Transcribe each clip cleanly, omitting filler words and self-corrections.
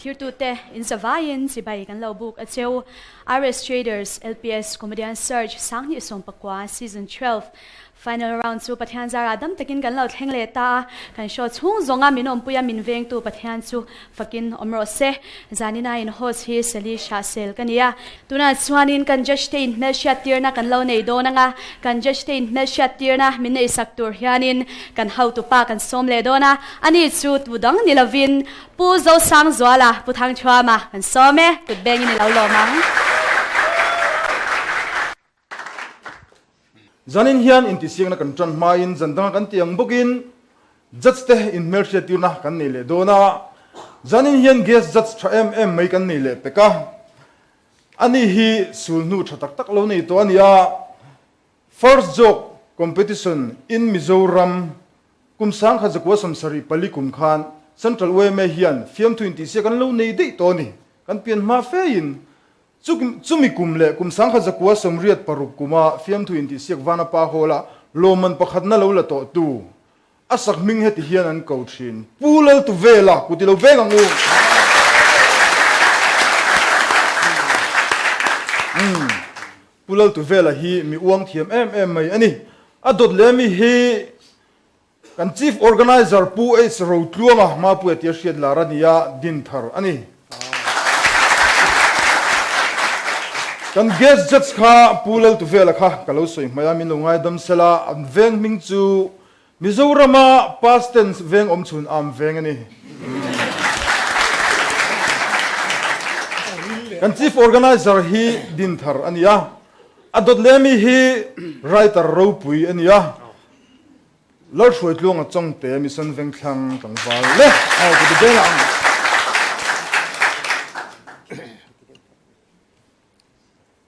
Thlirtute in zavaiin chibai kan lo buk a cheu. RS Traders LPS Comedian Search 2019 Season 12 Final round chu Pathian zarah dam takin kan lo thleng leh ta a, kan show chhung zawnga min awmpuia min vengtu Pathian chu fakin awm rawh se. Zanina in host hi Sally Hrahsel ka ni a, tunah chuanin kan judge te in hmelhriat tirna kan lo nei dawn anga, kan judge te in hmelhriat tirna min neihsak tur hianin kan hotupa kan sawm leh dawn a, ani chu tu dang ni lovin Pu Zosangzuala, Pu Thangthuama kan sawm e, kut bengin i lo lawm ang. Zanin hian intihsiakna kan tan hmain zan danga kan tih ang bawkin judge te inhmelhriattirna kan nei leh dawn a. Zanin hian guest judge tha em em mai kan nei leh pek a. Ani hi sulhnu tha tak tak lo nei tawh a ni a. First Joke Competition in Mizoram kum 1974 kum khan Central yma hian fiamthu intihsiak an lo nei daih tawh a ni. Kan pian hma fein Chumi kum leh kum 1986 kuma fiamthu intihsiak Vanapa Hall-a lawmman pakhatna lo la tawhtu a sak hming heti hian an ko thin, Pu Laltuvela, kut i lo veng ang u! Umm, Pu Laltuvela hi mi uang thiam em em mai a ni. A dawt leh ami hi Kan Chief Organiser Pu H Rotluanga Mapuia tia hriat lar a ni a, din thar a ni. Kan guest judge kha Pu Laltuvela kha ka lo sawi hmai a, min lo ngaidam sela, an veng hming chu Mizorama past tense veng awm chhun am veng a ni. Kan Chief Organiser hi din thar a ni a, a dawt leh ami hi writer ropui a ni a, Lalhruaitluanga Chawngte Mission Vengthlang tlangval le au ka ti beng ang.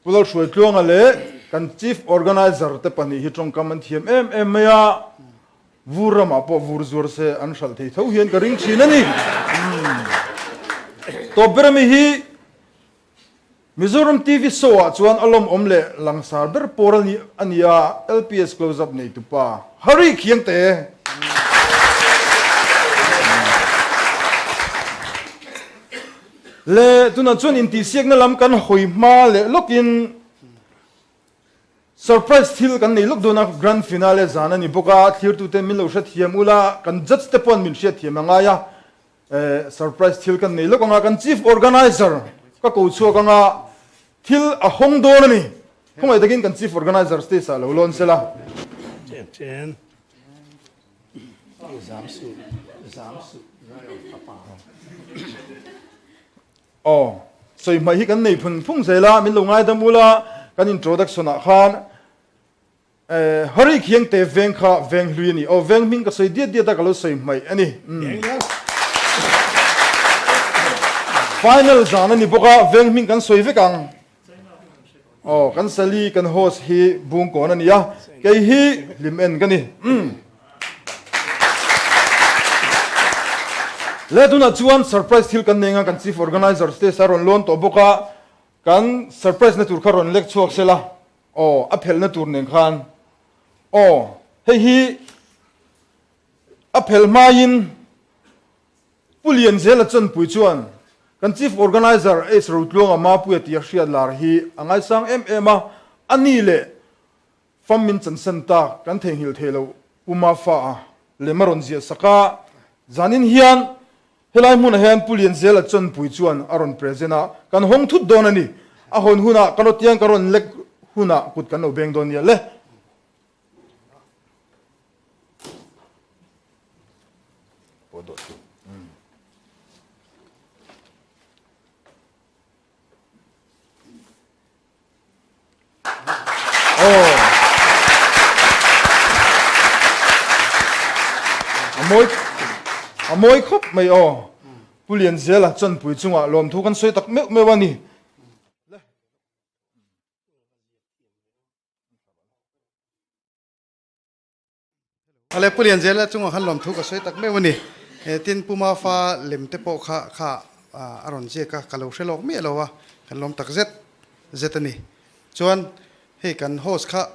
Pu Lalhruaitluanga leh kan Chief Organiser te pahnih hi tawngkam an thiam em em mai a, vur ramah pawh vur zuar se an hralh thei tho hian ka ring thin a ni. Tawp ber ami hi Mizoram TV show ah chuan a lawmawm leh langsar ber pawr a ni a, LPS Close Up neitupa Hari Khiangte. Le tunah chuan intihsiakna lam kan hawi hma leh lawkin surprise thil kan nei lawk dawn a, grand finale zan a ni bawk a, thlirtute min lo hrethiam ula, kan judge te paw'n min hriatthiam a ngai a, Surprise thil kan nei lawk anga kan chief organizer ka ko chhuak anga thil a hawng dawn a ni. Khawngaih takin kan chief organizer stage ah lo lawn sela. Chen chen. Zam su zam su apa. Aw sawi hmai hi kan nei phun phung zel a min lo ngaidam ula kan introduction ah khan Hari Khiangte veng kha veng hlui a ni. Aw, veng hming ka sawi diat diat a, ka lo sawi hmaih a ni. Final zan a ni bawk a, veng hming kan sawi vek ang. Aw, kan Sally, kan host hi Bungkawn a ni a, kei hi hlim en ka ni. Le tunah chuan surprise thil kan nei anga kan chief organizer stage a rawn lawn tawh bawk a, kan surprise na tur kha rawn lek chhuak sela. Aw, a phelhna tur nen khan. Aw, hei hi a phelh hmain Pu Lianzela Chanpui chuan kan Chief Organiser H Rotluanga Mapuia tia hriat lar hi a ngaisang em em a, a ni leh fam min chansan tak kan theihnghilh thei lo Pu Mafa-a lem a rawn ziah sak a, zanin hian Helai hmunah hian Pu Lianzela Chawnpui chuan a rawn present a, kan hawng thut dawn a ni. A hawn hunah ka rawtiang ka rawn lek hunah kut kan lo beng dawn nia le. A mawi khawp mai aw. Pu Lianzela Chawnpui chungah lawmthu kan sawi tak meuh meuh a ni. Ale Pu Lianzela chungah khan lawmthu ka sawi tak meuh a ni. Tin Pu Mafa lem te pawh kha kha a rawn ziak a, ka lo hre lawk miah lo a, kan lawm tak zet zet a ni. Chuan hei kan host kha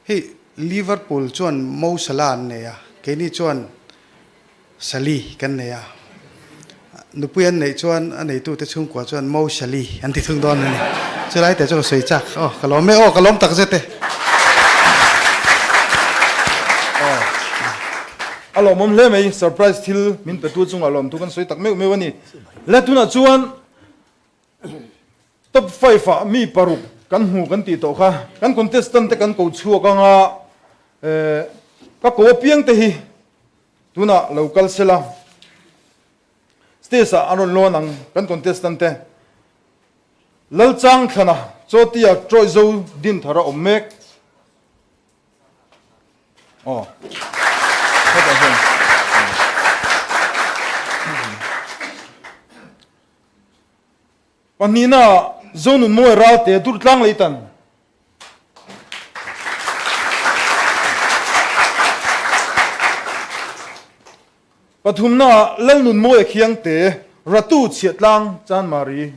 hei Liverpool chuan Mo Salah an nei a, keini chuan Sali kan nei a. Nupui an neih chuan a neitute chhungkua chuan Mo Shali an ti thung dawn a ni. Chulai te chu ka sawi chak. Aw, ka lawm e. Aw, ka lawm tak zet e. Aw, a lawmawm hle mai. Surprise thil min petu chungah lawmtu kan sawi tak meuh meuh a ni. Le tunah chuan Top five ah mi paruk kan hmu kan tih tawh kha. Kan contestant te kan ko chhuak anga ka ko apiang te hi tunah lo kal sela. Stage ah an rawn lawn ang kan contestant te. Lalchang Thlana Chawtia Troy Zo din thar a awm mek. Aw. Hetah hian. Pahnihna ah Zonunmawi Ralte Durtlang Leitan. Pathumna ah Lalnunmawia Khiangte Ratu Chhiahtlang Chanmari.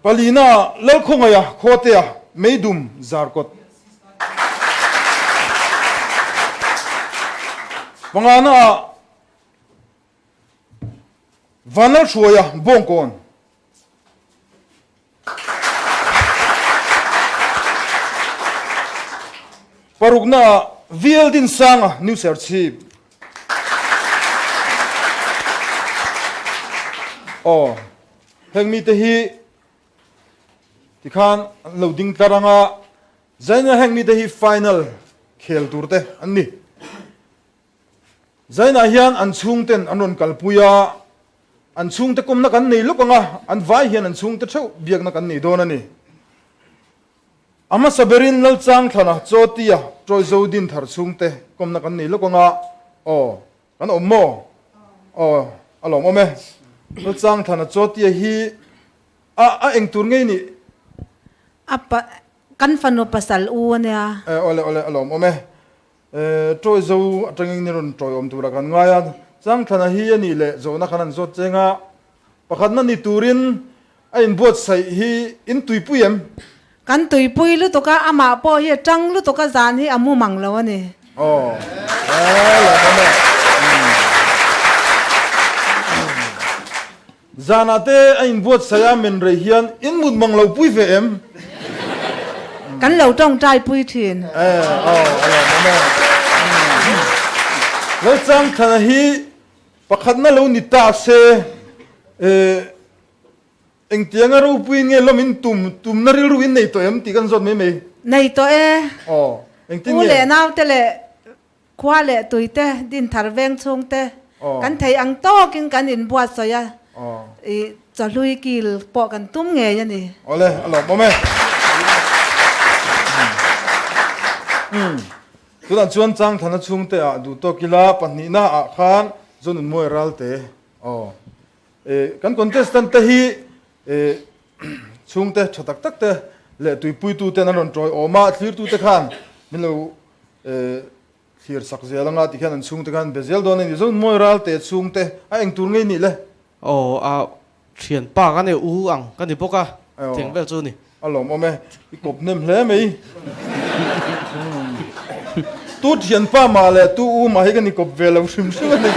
Palina ah Lalkhawngaia Khuatea Meidum Zarkawt. Pangana ah Vanlalhruaia Bawngkawn. Parukna ah VL Dinsanga New Serchhip. Aw, heng mite hi tikhan an lo ding tlar anga zaina heng mite hi final khel tur te an ni. Zainah hian an chhungten an rawn kalpui a, an chhungte kawmna kan nei lawk ang a, an vai hian an chhungte theuh biakna kan nei dawn a ni. A hmasa berin Lalchangthlana Chawtia Ṭawizo Dinthar chhungte kawmna kan nei lawk ang a, aw, kan awm maw? Aw, a lawm awm e. Lalchangthlana Chawtia hi a a eng tur ngei nih? A pa, kan fanu pasal u a nia. E, awle, awle, a lawm awm e. Tawi zo atangin ni rawn tawiawm tura kan ngai a, Changthlana hi a nih leh zawhna khan an zawt cheng a, pakhatna ni turin a inbuatsaih hi in tuipui em? Kan tuipui lutuk a, amah pawh hi a tang lutuk a, zan hi a mu mang lo a ni. Aw, lawmawm e. Zanah te a inbuatsaih a men rei hian in mut mang lo pui ve em? Kan lo tawngtai pui thin. E, aw, a lawmawm e. Lalchangthana hi pakhatna lo ni ta se, e, engtianga ropuiin nge lawm in tum, tumna rilru in nei tawh em tih kan zawt mai mai. Nei tawh e. Aw, engtin U nge? leh naute leh Khua leh tui te, Dinthar veng chhung te kan thei ang tawkin kan inbuatsawi a, i chawhlui kil pawh kan tum ngei a ni. Awle, a lawmawm e. Umm, tunah chuan Changthana chhungte ah duh tawk ila, pahnihna ah khan Zonunmawi Ralte aw. E, kan contestant te hi e, chhungte tha tak tak te leh tuipuitu ten an rawn tawiawm a, thlirtute khan min lo Thlir sak zel anga ti khian an chhungte khan be zel dawn a ni. Zonmawi Ralte chhungte a eng tur ngei nih le? Aw, a thianpa ka nei u ang ka ni bawk a, tiang vel chu a ni. A lawmawm e, i kawp hnem hle mai. Tu thianpa mah leh tu u mah hi ka ni kawp ve lo hrim hrim a ni.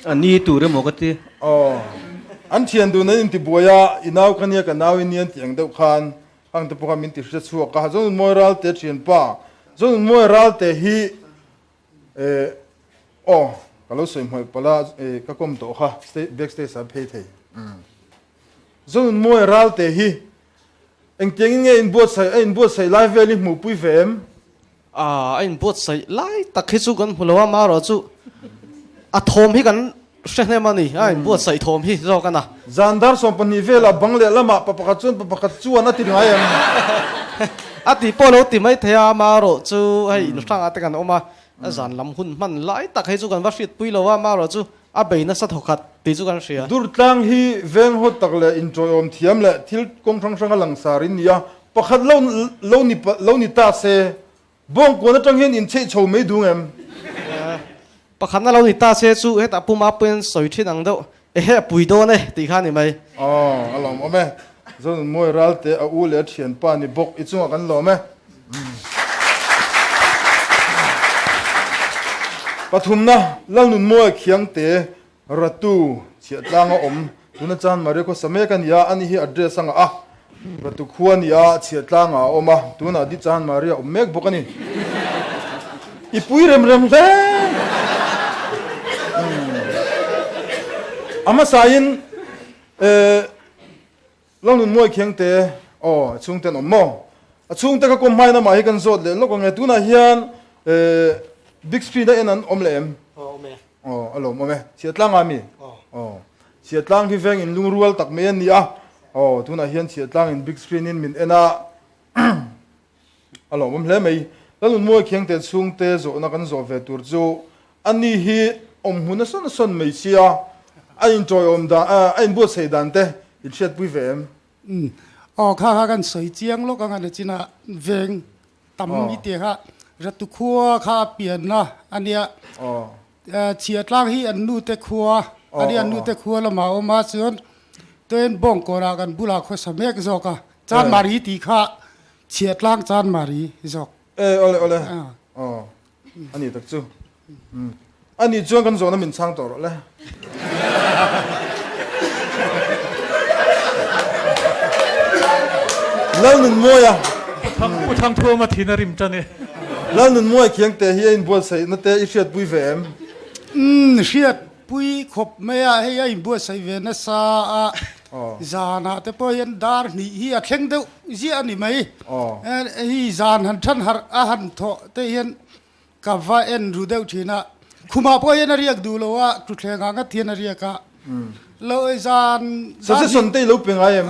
A ni tur emaw ka ti. Aw. An thian dun an intibuai a, i nau ka nia ka nau i nia an tih ang deuh khan hang te pawh khan min ti hre chhuak a. Zonunmawi Ralte thianpa, Zonunmawi Ralte hi eh aw ka lo sawi hmawih palh a, eh ka kawm tawh kha back stage ah phei thei. Zonunmawi Ralte hi engtiangin nge inbuatsaih a inbuatsaih lai vel hi hmuhpui ve em? A inbuatsaih lai tak hi chu kan hmu lo a, marawh chu a thawm hi kan hre hnem a ni, a inbuatsaih thawm hi zawk a na. Zan dar 12 velah bang leh lamah pa pakhat chuan pa pakhat chuan a ti ngai em? A ti pawh lo ti mai thei a, marawh chu hei inhrangah te kan awm a, zan lam hun hman lai tak hi chu kan va hriatpui lo a, marawh chu a bei nasa thawkhat tih chu kan hria. Durtlang hi veng hawt tak leh inṭawiawm thiam leh thil kawng hrang hranga langsar in ni a, pakhat lo lo ni lo ni ta se, bawngkuan aṭang hian inchheih chho mai dung em? Pakhatna lo ni ta se chu hetah puma puiin sawi ṭhin ang deuh, ehe a pui dawn e tih kha a ni mai. Aw, a lawmawm e. Zonunmawi Ralte a u leh a thianpa ni bawk i chungah kan lawm e. Pathumna, Lalnunmawi Khiangte Ratu chhiahtlang a awm. Tuna chuan Maria khaw sa mek a ni a, ani hi address a ngah a, Ratu khua a ni a, chhiahtlangah a awm a, tunah di chuan Maria awm mek bawk a ni. I pui rem rem hle. A hmasain Lalnunmawi Khiangte, aw, a chhungte an awm maw? A chhungte ka kawm hmain amah hi kan zawt leh lawk ang e. Tunah hian big screen a en an awm leh em? Aw, awm e. Aw, a lawm awm e. Chhiahtlang a mi? Aw. Aw, Chhiahtlang hi veng in lungrual tak mai a ni a. Aw, tunah hian Chhiahtlang in big screen in min en a. A lawmawm hle mai. Lalnunmawi Khiangte chhungte zawhna kan zawh ve tur chu ani hi awm hmun a sawn a sawn mai sia, a inṭawiawm dan, a inbuatsaih dan te in hriatpui ve em? Umm. Aw kha kha kan sawi chiang lawk ang a ni chin a, veng tam i tih kha Ratu khua kha a pianna a nia. Chhiatlang hi an nute khua a nia, an nute khua lamah a awm a, chuan Tuain Bawngkawnah kan bulah khawsa mek zawk a, Chanmari tih kha Chhiatlang Chanmari zawk. E, awle, awle. Aw, a ni tak chu. A nih chuan kan zawhna min chhang tawh rawh le. Lalnunmawia. Pu Thangthuama thin a rim tan e. Lalnunmawia Khiangte hi a inbuatsaihna te i hriatpui ve em? Umm, hriatpui khawp mai a, hei a inbuatsaih ve nasa a, zanah te pawh hian dar hnih hi a thleng deuh ziah a ni mai. Hei zan han than harh a han thawh te hian Ka va en ru deuh thin a, khumah pawh hian a riak duh lo a, thutthleng ah ngat hian a riak a. Lo ei zan Suggestion te i lo pe ngai em?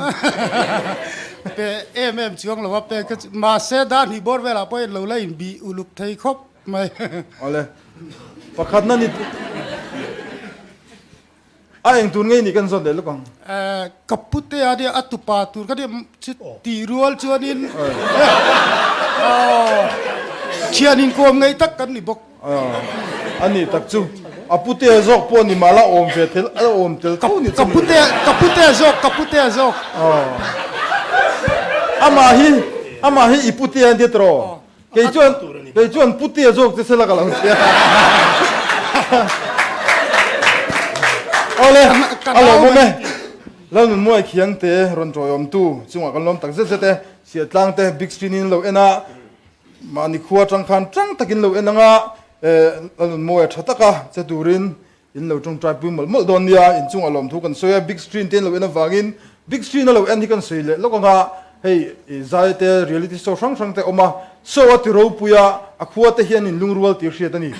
Pe em em chuang lo a, pe ka chu mahse dar hnih bawr velah pawh hian lo la inbih uluk thei khawp mai. Awle, pakhatna ni A eng tur ngei nih kan zawt leh lawk ang. Ka pute a nia a tupa tur ka nia chu tih rual chuanin thian inkawm ngei tak kan ni bawk. A nih tak chu a pute zawk pawh ni mahla awm ve tel a awm tel tho ni chu. Ka pute ka pute zawk ka pute zawk. Amah hi amah hi i pute a nia tiraw? Kei chuan kei chuan putia zawk che sela ka lo hria. Awle, a lawmawm e. Lalnunmuai Khiangte rawn tawiawmtu chungah kan lawm tak zet zet e. Siahtlang te big screen in lo en a, mahni khua atang khan tang takin lo en anga Lalnunmuaia tha taka che turin in lo tawngtai pui mawlh mawlh dawn nia, inchungah lawmthu kan sawi a, big screen te in lo en avangin big screen a lo en hi kan sawi leh lawk anga hei zai te reality show hrang hrang te awm a, show a ti ropui a, a khua te hian in lungrual tih hriat a ni,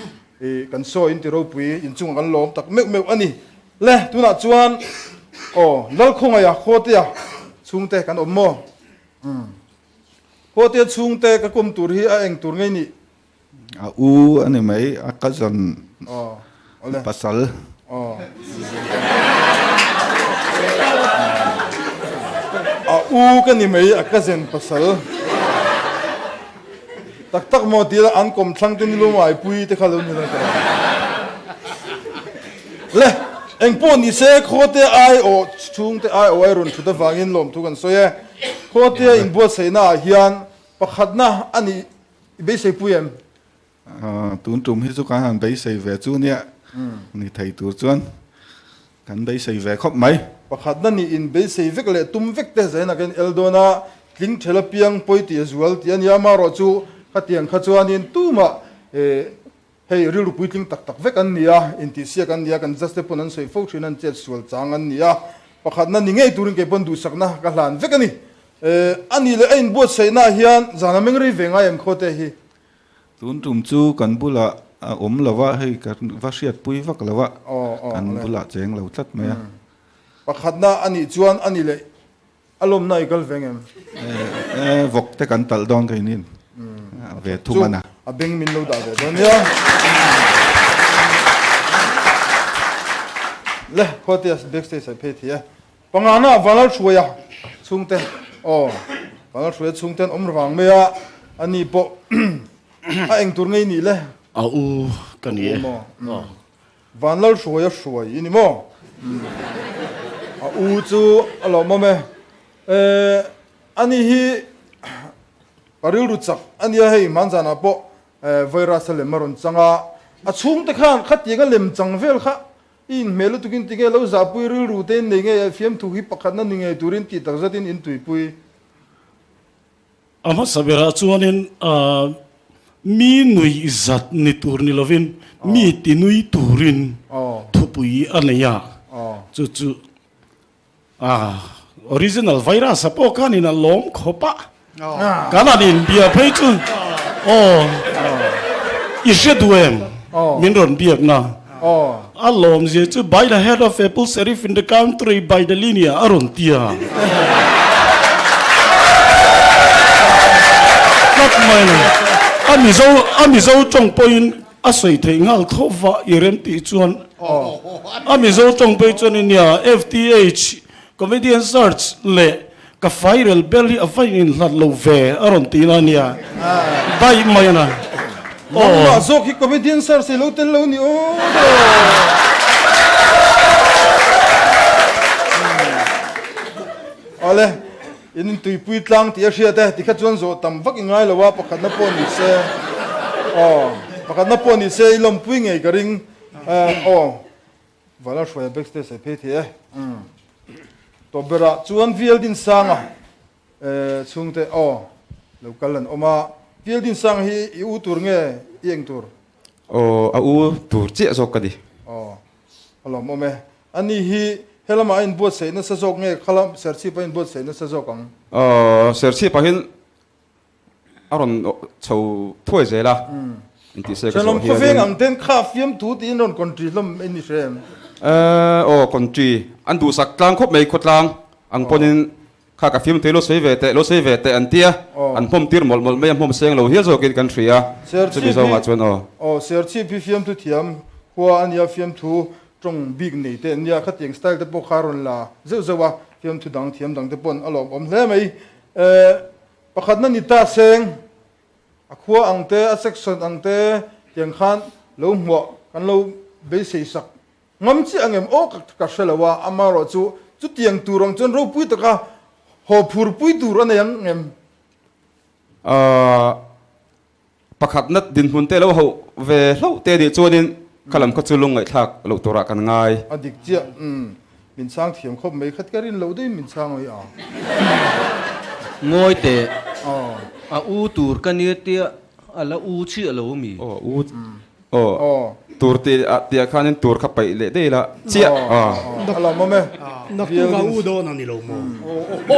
kan show in ti ropui inchungah kan lawm tak meuh meuh a ni. Le tunah chuan aw Lalkhawngaia Khawtea chhungte kan awm maw? Khawtea chhungte ka kum tur hi a eng tur ngei nih? A u a ni mai, a cousin pasal. A u ka ni mai, a cousin pasal. Tak tak maw ti ila an kawmthlang te nilo ngaipui te kha lo ni lo ta. Le, engpawh ni se khawte ai awh chhungte ai awh ai rawn thut avangin lawmthu kan sawi e. Khawte inbuatsaihna ah hian pakhatna a nih I beisei pui em? Tun tum hi chu kan han beisei ve chu nia, ni thei tur chuan kan beisei ve khawp mai. Pakhatna nih in beisei vek leh tum vek te zaina kan el dawn a, tling thel apiang pawi tih a zual tih a nia, amaherawh chu khatiang kha chuanin tumah hei rilru puitling tak tak vek an ni a, intihsiak an ni a, kan judge te pawn an sawi fo thin, an chet sual chang an ni a, pakhatna ni ngei turin kei pawn duhsakna ka hlan vek a ni. A nih leh a inbuatsaihna ah hian zan a meng rei ve ngai em khawte hi? Tun tum chu kan bulah a awm lo a, hei ka va hriatpui vak lo a, kan bulah cheng lo tlat mai a. Pakhatna a nih chuan a nih leh a lawmna i kal ve ngem? E, vawk te kan talh dawn thei nin ve thung a na. A beng min lo dah ve dawn nia. Le, khawte a backstage ah i phei thei e. Pangana Vanlalhruaia chhungte aw Vanlalhruaia chhungte an awm vang mai a, ani pawh a eng tur ngei nih le? A u ka ni e. Aw Vanlalhruaia hruai i ni maw? A u chu a lawmawm e. Ani hi ka rilru chak a nia hei hmanzanah pawh virus a lem a rawn chang a, a chhungte khan khatiang a lem chang vel kha i inhmeh lutukin tinge lo zahpui rilru te in nei ngei a fiamthu hi pakhatna ni ngei turin tih takzetin in tuipui. A hmasa berah chuanin mi nui zat ni tur ni lovin mi ti nui turin thupui a nei a, chu chu original virus a pawh khanin a lawm khawp a, kan han inbia phei chu aw i hre duh em min rawn biakna a lawmzia chu by the head of Apple Sheriff in the country by the linia a rawn ti a. Tlat mai lo. A Mizo a Mizo tawng pawhin a sawi theih nghal tho va i rem tih chuan a Mizo tawng pawhin chuan nia FTH Comedian Search leh ka fairel bel hi a va inhlat lo ve a rawn ti na nia daih mai a na. Nangmah zawk hi Comedian Search i lo tel lo ni aw. Awle, in intuipui tlang tih a hriat e, tikha chuan zawh tam vak i ngai lo a, pakhatna pawh ni se, aw, pakhatna pawh ni se i lawmpui ngei ka ring, aw. Vala hruaia backstage ei phei thei e. Tawp berah chuan VL Dinsanga chhungte aw lo kal an awm a. VL Dinsanga hi i u tur nge i eng tur? Aw a u tur chiah zawk ka ni. Aw a lawmawm e. Ani hi helamah a inbuatsaih nasa zawk nge khalam Serchhip a inbuatsaih nasa zawk ang? Aw Serchhip ah hian A rawn chho thuai zel a, intih se ka zawh hianin. Thenawm khawveng ang ten kha fiamthu tiin rawn country hlawm en i hre em? Aw country an duhsak tlang khawp mai khawtlang ang pawnin kha ka fiamthu hi lo sawi ve teh lo sawi ve teh an ti a, an hmawm tir mawlh mawlh mai a hmawm seng lo hial zawkin kan hria chumi zawngah chuan aw. Aw Serchhip hi fiamthu thiam khua a nia fiamthu tawng bik nei te an nia khatiang style te pawh kha a rawn la zeuh zeuh a fiamthu dang thiam dang te pawn a lawmawm hle mai. Pakhatna ni ta seng, a khua ang te, a section ang te tiang khan lo hmuah kan lo beisei sak ngam chiah ang em aw ka hre lo a, amaherawh chu chutiang tur ang chuan ropui taka haw phurpui tur a nei ang em? Ahh pakhatna dinhmun te lo hauh ve hlauh te nih chuanin kha lam kha chu lungngaihthlak loh turah kan ngai. A dik chiah, umm min chhang thiam khawp mai khat ka rin loh deuhin min chhang awih a. Ngawi teh, a u tur ka nia tia a la u chiah lo mi? Aw u aw tur tih ah tih ah khanin tur kha paih leh daih la chiah aw. A lawm awm e. Naktuk a u dawn a ni lo maw?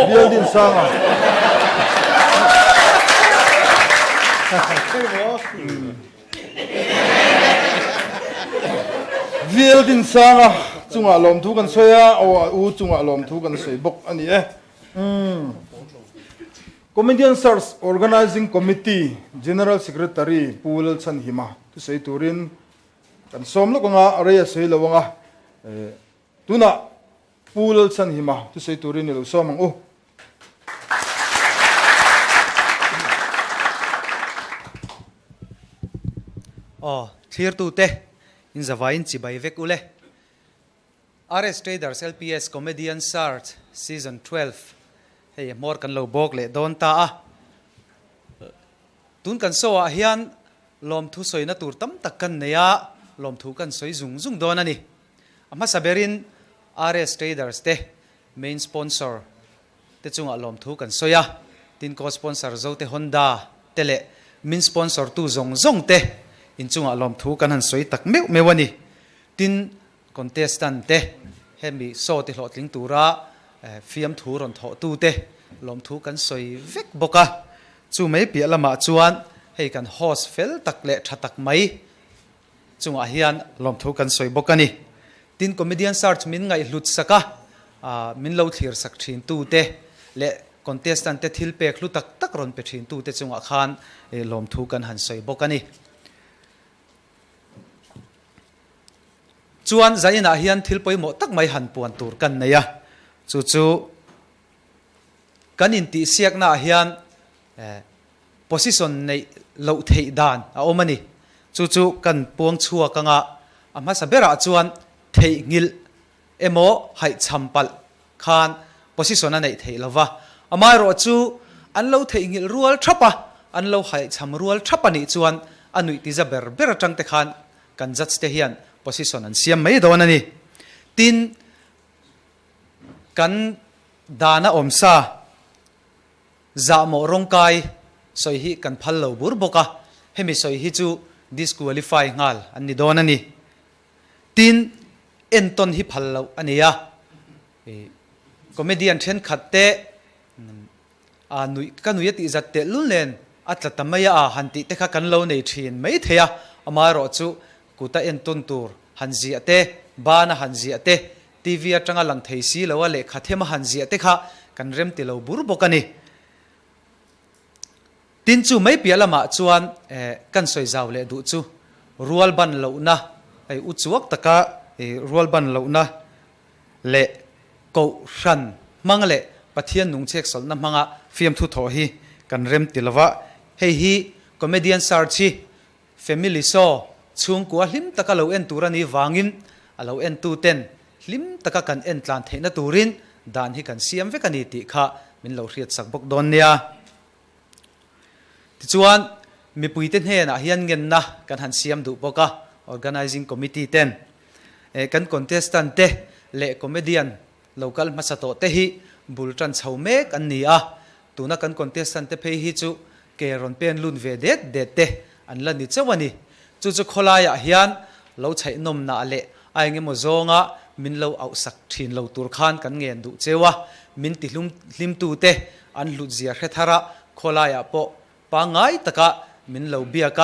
Bial din sang a. Bial din sang a chungah lawmthu kan sawi a, aw a u chungah lawmthu kan sawi bawk a ni e. Comedian Search Organising Committee General Secretary Pu Lalchhanhima thusawi turin kan sawm lawk ang a, rei a sawi lo ang a, tunah Pu Lalchhanhima thusawi turin i lo sawm ang u. Aw, thlirtute, in zavaiin chibai vek ule. RS Traders LPS Comedian Search Season 12 hei a hmawr kan lo bawk leh dawn ta a. Tun kan show ah hian lawmthu sawina tur tam tak kan nei a, lawmthu kan sawi zung zung dawn a ni. A hmasa berin RS Traders te main sponsor te chungah lawmthu kan sawi a, tin co-sponsor Zote Honda te leh min sponsor tu zawng zawng te inchungah lawmthu kan han sawi tak meuh meuh a ni. Tin Contestant te, hemi show ti hlawhtling tura fiamthu rawn thawhtu te lawmthu kan sawi vek bawk a. Chu mai piah lamah chuan hei kan host fel tak leh tha tak mai chungah hian lawmthu kan sawi bawk a ni. Tin, comedian search min ngaihhlut sak a, min lo thlir sak thin tu te leh contestant te thil pek hlu tak tak rawn pe thin tu te chungah khan lawmthu kan han sawi bawk a ni. Chuan zainah hian thil pawimawh tak mai han puan tur kan nei a, chu chu kan intihsiaknaah hian position neih loh theih dan a awm a ni. Chu chu kan puang chhuak anga a hmasa berah chuan theihnghilh emaw haihcham palh khan Position a neih theih lova, amaherawhchu an lo theihnghilh rual thap a, an lo haihchham rual thap a nih chuan a nuih tiza ber ber atang te khan kan judge te hian position an siam mai dawn a ni. Tin, kan dana awmsa zahmawh rawngkai sawi hi kan phal lo bur bawk a, hemi sawi hi chu disqualify nghal an ni dawn a ni. Tin, entawn hi phal loh a ni a, Comedian thenkhat te a nuih ka nuih a tih zat telh lul nen a tla ta mai a han tih te kha kan lo nei thin mai thei a, amaherawh chu kuta entawn tur han ziah te, bana han ziah te, TV atanga lang thei si lo a lehkha them a han ziah te kha kan rem ti lo bur bawk a ni. Tin chu mai piah lamah chuan kan sawi zau leh duh chu rual ban lohna, hei u chuak taka rual ban lohna leh Kohhran hmang leh Pathian nungchheksawlhna hmanga fiamthu thawh hi kan rem ti lova, hei hi comedian search hi family show chhungkua hlim taka lo en tur a nih vangin a lo entu ten hlim taka kan en tlan theihna turin dan hi kan siam vek a ni tih kha min lo hriatsak bawk dawn nia. Tichuan, mipuite hnenah hian ngenna kan han siam duh bawk a, Organising Committee ten kan contestant te leh comedian lo kal hmasa tawh te hi bul tan chho mek an ni a, tuna kan contestant te phei hi chu ke rawn pen lun ve det det te an la ni chauh a ni. Chu chu khawlaiah hian lo chhaihnawmnah leh a engemaw zawnga min lo auhsak thin lo tur khan kan ngen duh cheu a, min ti hlimtute an hlutzia hre thar a, khawlaiah pawh pangngai taka min lo biak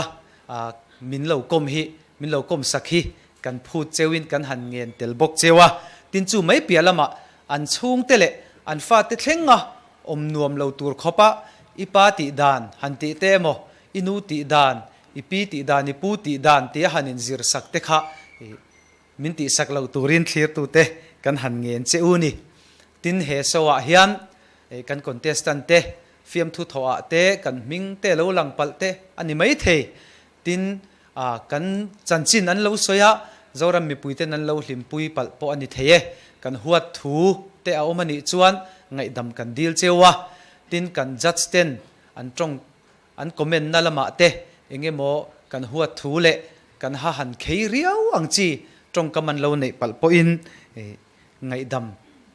a, min lo kawm hi, min lo kawm sak hi kan phut cheuin kan han ngen tel bawk cheu a. Tin chu mai piah lamah an chhungte leh an fate thlenga awm nuam lo tur khawpa i pa tih dan han tih te emaw, i nu tih dan, i pi tih dan, i pu tih dan tia han inzir sak te kha min tihsak loh turin thlirtute kan han ngen che u ni. Tin, he show ah hian kan contestant te fiamthu thawh ah te kan hming te lo lang palh te a ni mai thei. Tin, kan chanchin an lo sawi a, Zoram mipuiten an lo hlimpui palh pawh a ni thei e. Kan huat thu te a awm a nih chuan ngaihdam kan dil cheu a. Tin, kan judge ten an tawng An comment na lamah te eng emaw kan huat thu leh kan ha han khei riau ang chi tawngkam an lo neih palh pawhin ngaihdam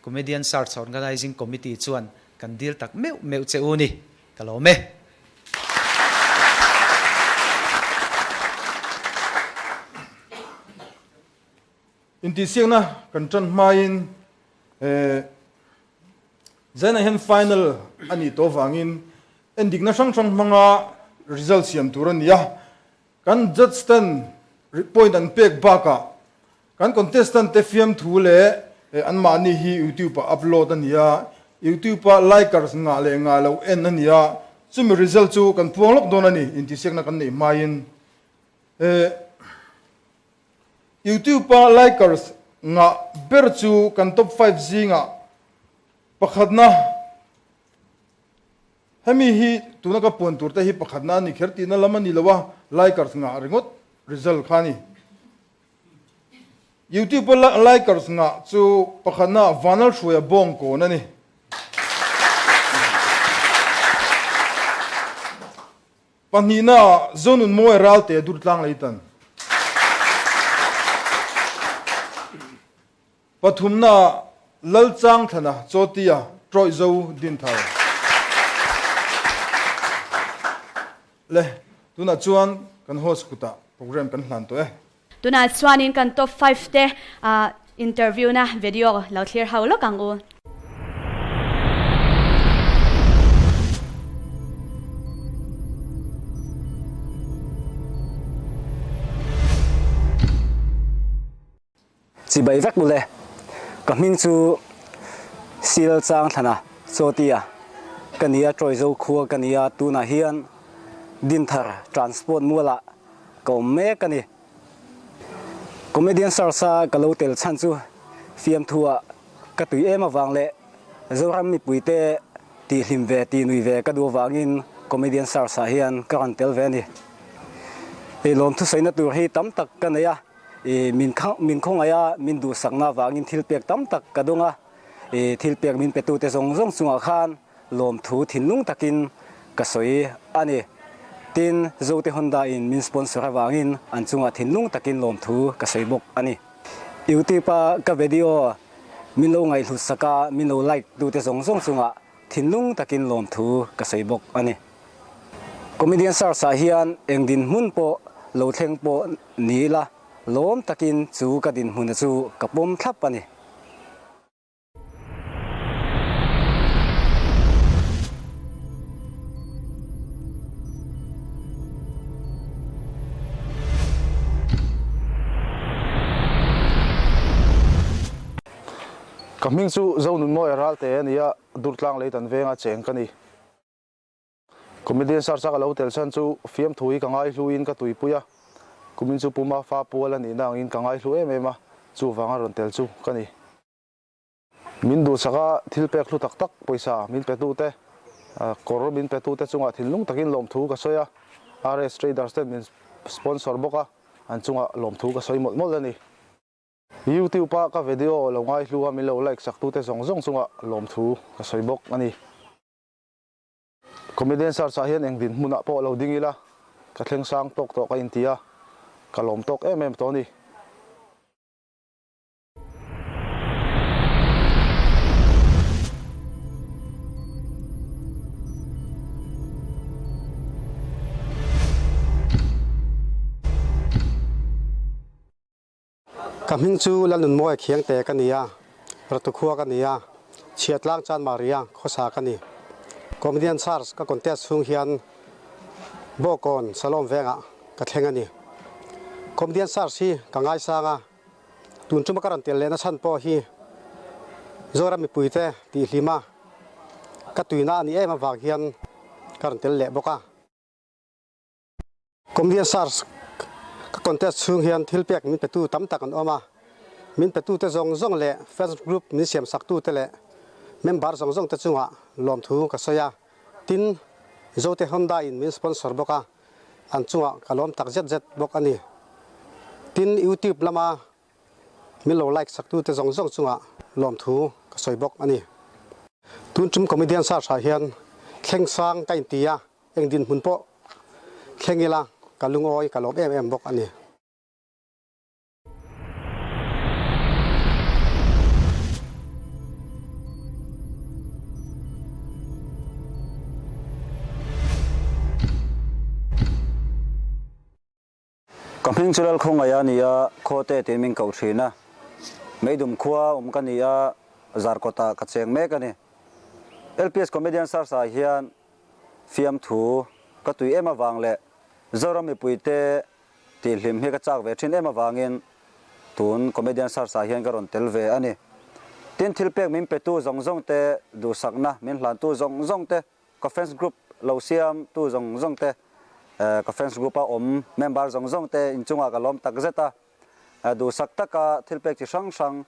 Comedian Search Organising Committee chuan kan dil tak meuh meuh che u ni. Ka lawm e. Intihsiakna kan tan hmain Zainah hian final a nih tawh vangin Endikna hrang hrang hmanga result siam tur a ni a, kan judge ten point an pek bakah kan contestant te fiamthu leh anmahni hi youtube ah upload a ni a, youtube ah likers ngah leh ngah loh en a ni a, chumi result chu kan puang lawk dawn a ni intihsiakna kan neih hmain. Youtube ah likers ngah ber chu kan top five zingah pakhatna. Hemi hi tuna ka puan tur te hi pakhatna a ni kher tihna lam a ni lo a, likers ngah ringawt result kha a ni. YouTube a likers ngah chu pakhatna Vanal Hruaia Bawngkawn a ni. Pahnihna ah Zonun Mawi Ralte Durtlang Leitan. Pathumna ah Lalchang Thlana Chawtia Trawih Zo Dinthar. Le, tunah chuan kan host kutah program kan hlan tawh e. Tunah chuanin kan top five te interview na video lo thlir ho lawk ang u. Chibai vek ule, ka hming chu Sil Chang Thlana Chawtia ka ni a, Trawizo khua ka ni a, tunah hian Dinthar Transport mualah ka awm mek a ni. Comedian Search-a ka lo tel chhan chu fiamthuah ka tui em avang leh Zoram mipuite tihhlim ve tihnui ve ka duh avangin Comedian Search-ah hian ka rawn tel ve a ni. Lawmthusaina tur hi tam tak ka nei a. I min min khawngaih a, min duhsakna avangin thil pek tam tak ka dawng a. I thilpek min petute zawng zawng chungah khan lawmthu thinlung takin ka sawi a ni. Tin, Zote Honda in min sponsor avangin an chungah thinlung takin lawmthu ka sawi bawk a ni. Youtube a ka video min lo ngaihhlut sak a, min lo like tute zawng zawng chungah thinlung takin lawmthu ka sawi bawk a ni. Comedian Search ah hian eng dinhmun pawh lo thleng pawh ni ila lawm takin chu ka dinhmuna chu ka pawm thlap a ni. Ka hming chu Zonunmawia Ralte a ni a, Durtlang lei dan venga cheng ka ni. Comedian search a ka lo tel chhan chu fiamthu hi ka ngaihluin ka tuipui a, kumin chu Puma fa pual a nihna angin ka ngaihlu em em a, chuvanga rawn tel chu ka ni. Min duhsak a, thil pek hlu tak tak pawisa min pe tute, kawr min pe tute chungah thinlung takin lawmthu ka sawi a, RS Traders ten min sponsor bawk a, an chungah lawmthu ka sawi mawlh mawlh a ni. YouTube a ka video lo ngaihlu a min lo like sak tute zawng zawng chungah lawmthu ka sawi bawk a ni. Comedian search ah hian eng dinhmunah pawh lo ding ila, ka thleng sang tawk tawh ka inti a, ka lawm tawk em em tawh a ni. Ka hming chu Lalnunmawia Khiangte ka ni a, Ratukhua ka ni a, Chhiatlang Chanmaria khawsa ka ni. Comedian Search ka contest chhung hian Bawkawn Salom vengah ka thleng a ni. Comedian Search hi ka ngaisang a, tun tuma ka rawn tel lehna chhan pawh hi Zoram mipuite tihhlima ka tuina a nih em avang hian ka rawn tel leh bawk a. Comedian Search ka contest chhung hian thil pek min petu tam tak an awm a, min petute zawng zawng leh fans group min siam saktute leh member zawng zawngte chungah lawmthu ka sawi a, tin, Zote Honda in min sponsor bawk a, an chungah ka lawm tak zet zet bawk a ni. Tin, YouTube lama min lo like saktute zawng zawng chungah lawmthu ka sawi bawk a ni. Tun tum Comedian Search ah hian thleng sang ka inti a, Eng dinhmun pawh thleng ila ka lungawi ka lawm em em bawk a ni. Ka hming chu Lalkhawngaih a ni a, Khawte tiin min koh thin a. Meidum khua awm ka ni a, Zarkawtah ka cheng mek a ni. LPS Comedian Search ah hian fiamthu ka tui em avang leh Zoram mipuite tihhlim hi ka chak ve thin em avangin tun Comedian Search ah hian ka rawn tel ve a ni. Tin, thilpek min petu zawng zawng te, duhsakna min hlantu zawng zawng te, Ka fans group lo siam tu zawng zawng te, ka fans group a awm member zawng zawng te inchungah ka lawm tak zet a, duhsak taka thil pek chi hrang hrang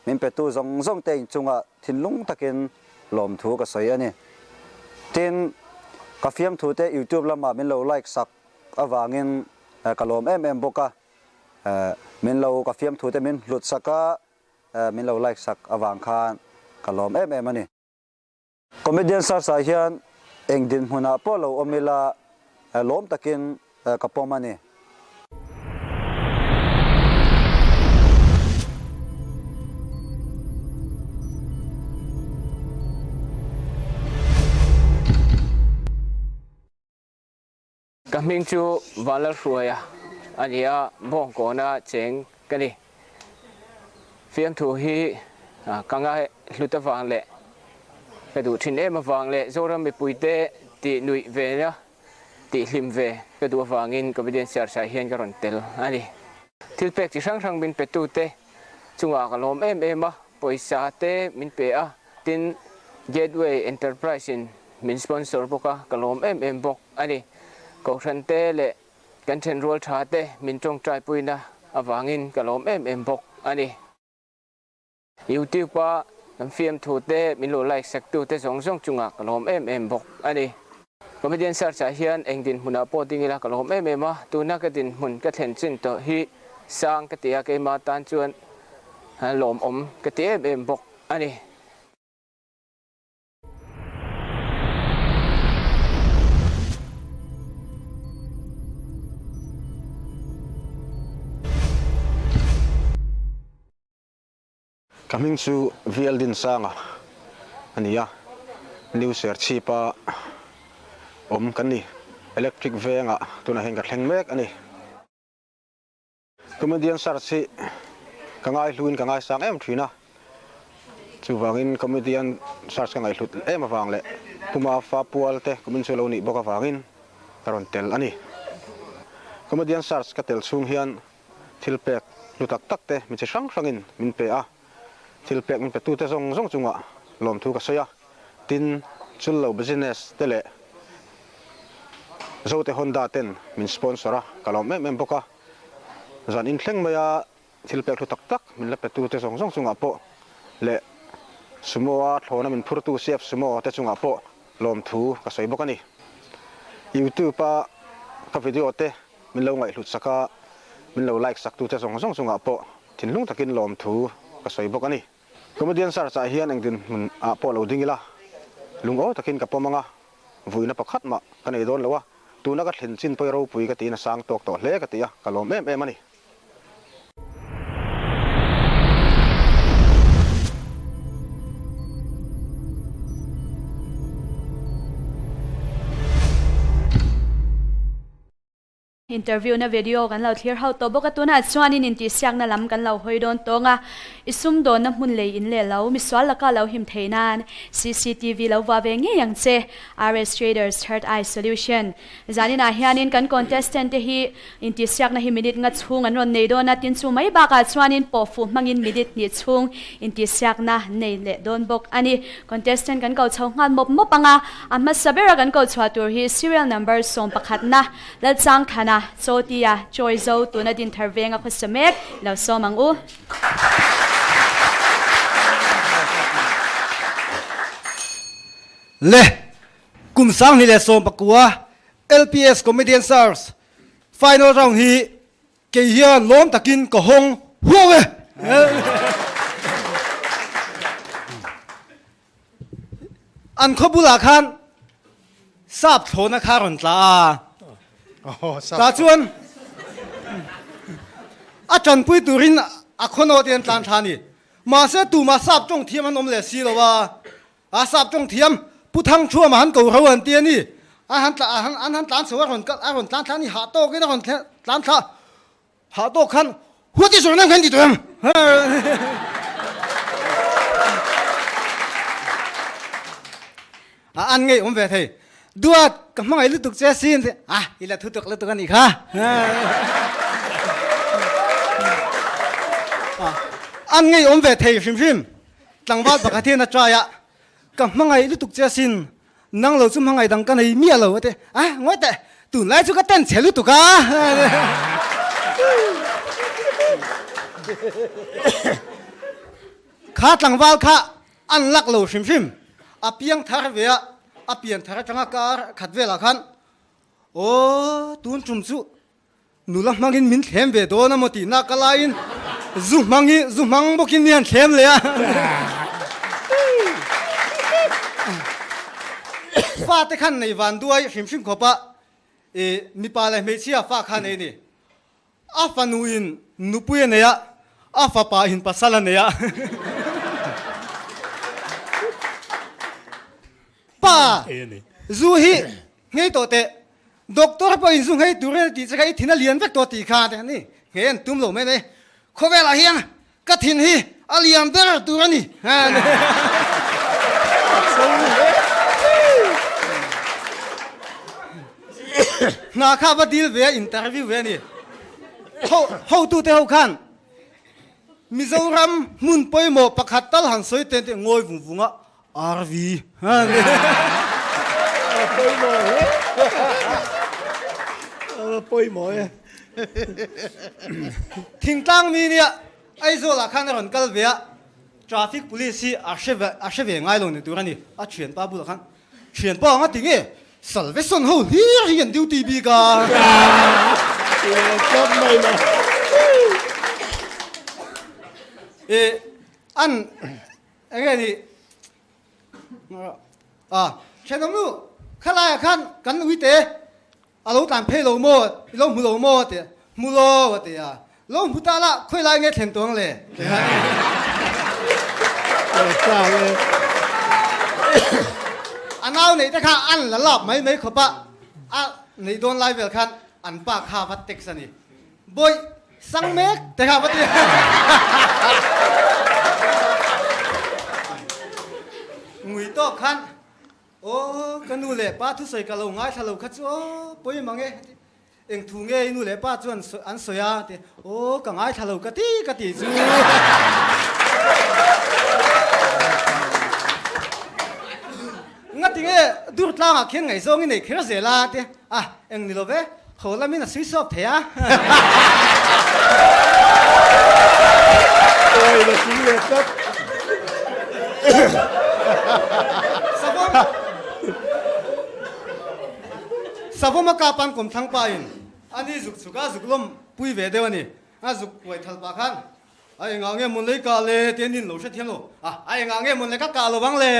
min pe tu zawng zawng te inchungah thinlung takin lawmthu ka sawi a ni. Tin, ka fiamthu te youtube lamah min lo like sak avangin ka lawm em em bawk a, min lo ka fiamthu te min hlut sak a, min lo like sak avang khan ka lawm em em a ni. Comedian Search ah hian eng dinhmunah pawh lo awm ila lawm takin ka pawm a ni. Ka hming chu Vanlalhruaia a ni a, Bawngkawna cheng ka ni. Fiamthu hi ka ngaihhlut avang leh ka duh thin em avang leh Zoram mipuite tih nuih vena tih hlim ve ka duh avangin Comedian Search ah hian ka rawn tel a ni. Thil pek chi hrang hrang min petute chungah ka lawm em em a, pawisa te min pe a, tin Gateway Enterprise in min sponsor bawk a, ka lawm em em bawk a ni. Kohhran te leh kan thenrual tha te min tawngtai puina avangin ka lawm em em bawk a ni. YouTube a kan fiamthu te min lo like sak tu te zawng zawng chungah ka lawm em em bawk a ni. Comedian Search ah hian eng dinhmunah pawh ding ila ka lawm em em a, tuna ka dinhmun ka thlen chin tawh hi sang ka ti a, keimah tan chuan lawmawm ka ti em em bawk a ni. Ka hming chu VL Dinsanga a ni a, New Serchhip-a awm kan ni. Electric vengah tunah hian ka thleng mek a ni. Comedian Search hi ka ngaihluin ka ngaisang em thin a, chuvangin Comedian Search ka ngaihhlut em avang leh Puma fa pual te kumin chu lo nih bawk avangin ka rawn tel a ni. Comedian Search ka tel chhung hian thil pek hlu tak tak te mi chi hrang hrangin min pe a, thil pek min petute zawng zawng chungah lawmthu ka sawi a, tin Chullo Business te leh Zote Honda ten min sponsor a, ka lawm em em bawk a. Zan inthleng maia thil pek hlu tak tak min la petute zawng zawng chungah pawh leh Sumo-a thlawna min phurtu CF Sumo te chungah pawh lawmthu ka sawi bawk a ni. YouTube-a ka video te min lo ngaihhlut sak a, min lo like sak tute zawng zawng chungah pawh thinlung takin lawmthu ka sawi bawk a ni. Comedian Search ah hian engtin hmun ah pawh lo ding ila, lungawi takin ka pawm ang a, vuina pakhat mah ka nei dawn lo a, tuna ka thlen chin pawi ropui ka tiin a sang tawk tawh hle ka ti a, ka lawm em em a ni. Interview na video kan lo thlir ho tawh bawk a, tunah chuanin intihsiakna lam kan lo hawi dawn tawng a, i sumdawnna hmun lei in leh lo, misual laka lo him thei nan cctv lo vua ve ngei ang che, RS Traders Third Eye Solution. Zaninah hianin kan contestant te hi intihsiakna hi minute nga chhung an rawn nei dawn a, tin chu mai bakah chuanin pawhfuh hmangin minute hnih chhung intihsiakna nei leh dawn bawk a ni. Contestant kan ko chho nghal mawp mawp ang a, a hmasa bera kan ko chhuah tur hi serial number 11na Lalchangthana, Chawtia, Chawizo tuna Dinthar venga khawsa mek lo sawm ang u. Le kum 2019 LPS Comedian Search final round hi kei hian lawm takin ka hawng huau e. An khaw bulah khan sap thlawna kha rawn tla a. Tah chuan a tanpui turin a khaw te an tlan thla a ni. Mahse tumah sap tawng thiam an awm leh si lo a. A sap tawng thiam Pu Thangthuama han ko ro an ti a ni. An han tla an han tlan chho a rawn kal a rawn tlan thla a ni. Hah tawkin a rawn tlan thla. Hah tawk khan What is your name kan ti tawh em? A an ngei awm ve thei. Duat ka hmangaih lutuk che sin te a i la thu tuk lutuk a nih kha. An ngei awm ve thei hrim hrim. Tlangval pakhat hian a try a ka hmangaih lutuk che sin Nang lo chu hmangaih dang ka nei miah lo a ti. A, ngawi teh, tunlai chu ka ten chhe lutuk a. Kha tlangval kha an lak lo hrim hrim. A piang thar ve a, a pian thar atanga kar khat velah khan, Aw, tun tum chu Nula hmangin min thlem ve dawn a maw tihna ka laiin zu hmangin zu hmang bawkin mi han thlem leh a. Fate khan nei van duai hrim hrim khawp a, i mipa leh hmeichhia fa kha nei ni. A fanu in nupui a nei a, a fapa in pasal a nei a. Pa, zu hi nghei tawh teh. Doctor pawh in zu nghei tur in a tih che kha i thin a lian vek tawh tih kha te ni nghei an tum lo mai mai. Khawvelah hian ka thin hi a lian ber tur a ni. Hna kha va deal ve a interview ve a ni. Ho hotute ho khan Mizoram hmun pawimawh pakhat tal han sawi ten tih ngawi vung vung a RV. Pawimawh e. Thingtlang mi nia Aizawl ah khan a rawn kal ve a, traffic police hi a hre ve a hre ve ngai lo ni tur a ni. A thianpa bulah khan thianpa anga ti nge Salvation ho hlir hi an duty bik a. E an Eng nge ni? A, thenawm nu, khalaiah khan kan uite a lo tlan phei lo maw, i lo hmu lo maw a ti a, hmu lo a ti a, lo hmu ta lah khawi lai nge thlen tawng le? A nau neih te kha an la lap mai mai khawp a, a neih dawn lai vel khan an pa kha va text a ni. Bawih sang mek te kha va ti. Ngui tawk khan Aw ka nu leh pa thusawi ka lo ngaithla lo kha chu aw pawi mang e. Eng thu nge i nu leh pa chuan an sawi a ti aw ka ngaithla lo ka ti ka ti chu. Ngati nge dur tlangah khian ngaihzawng i nei kher zel a ti a eng ni lo ve ho lamin a suisawp thei a. Awi la sing leh tlat. Savawm Savawm a kap an kawm thlang pa in a ni zuk chhuk a zuk lawm pui ve deuh a ni. A zuk kuai thal pah khan a engah nge mawn lei kah le ti a nin lo hrethiam lo. A a engah nge mawn le ka kah lo ang le.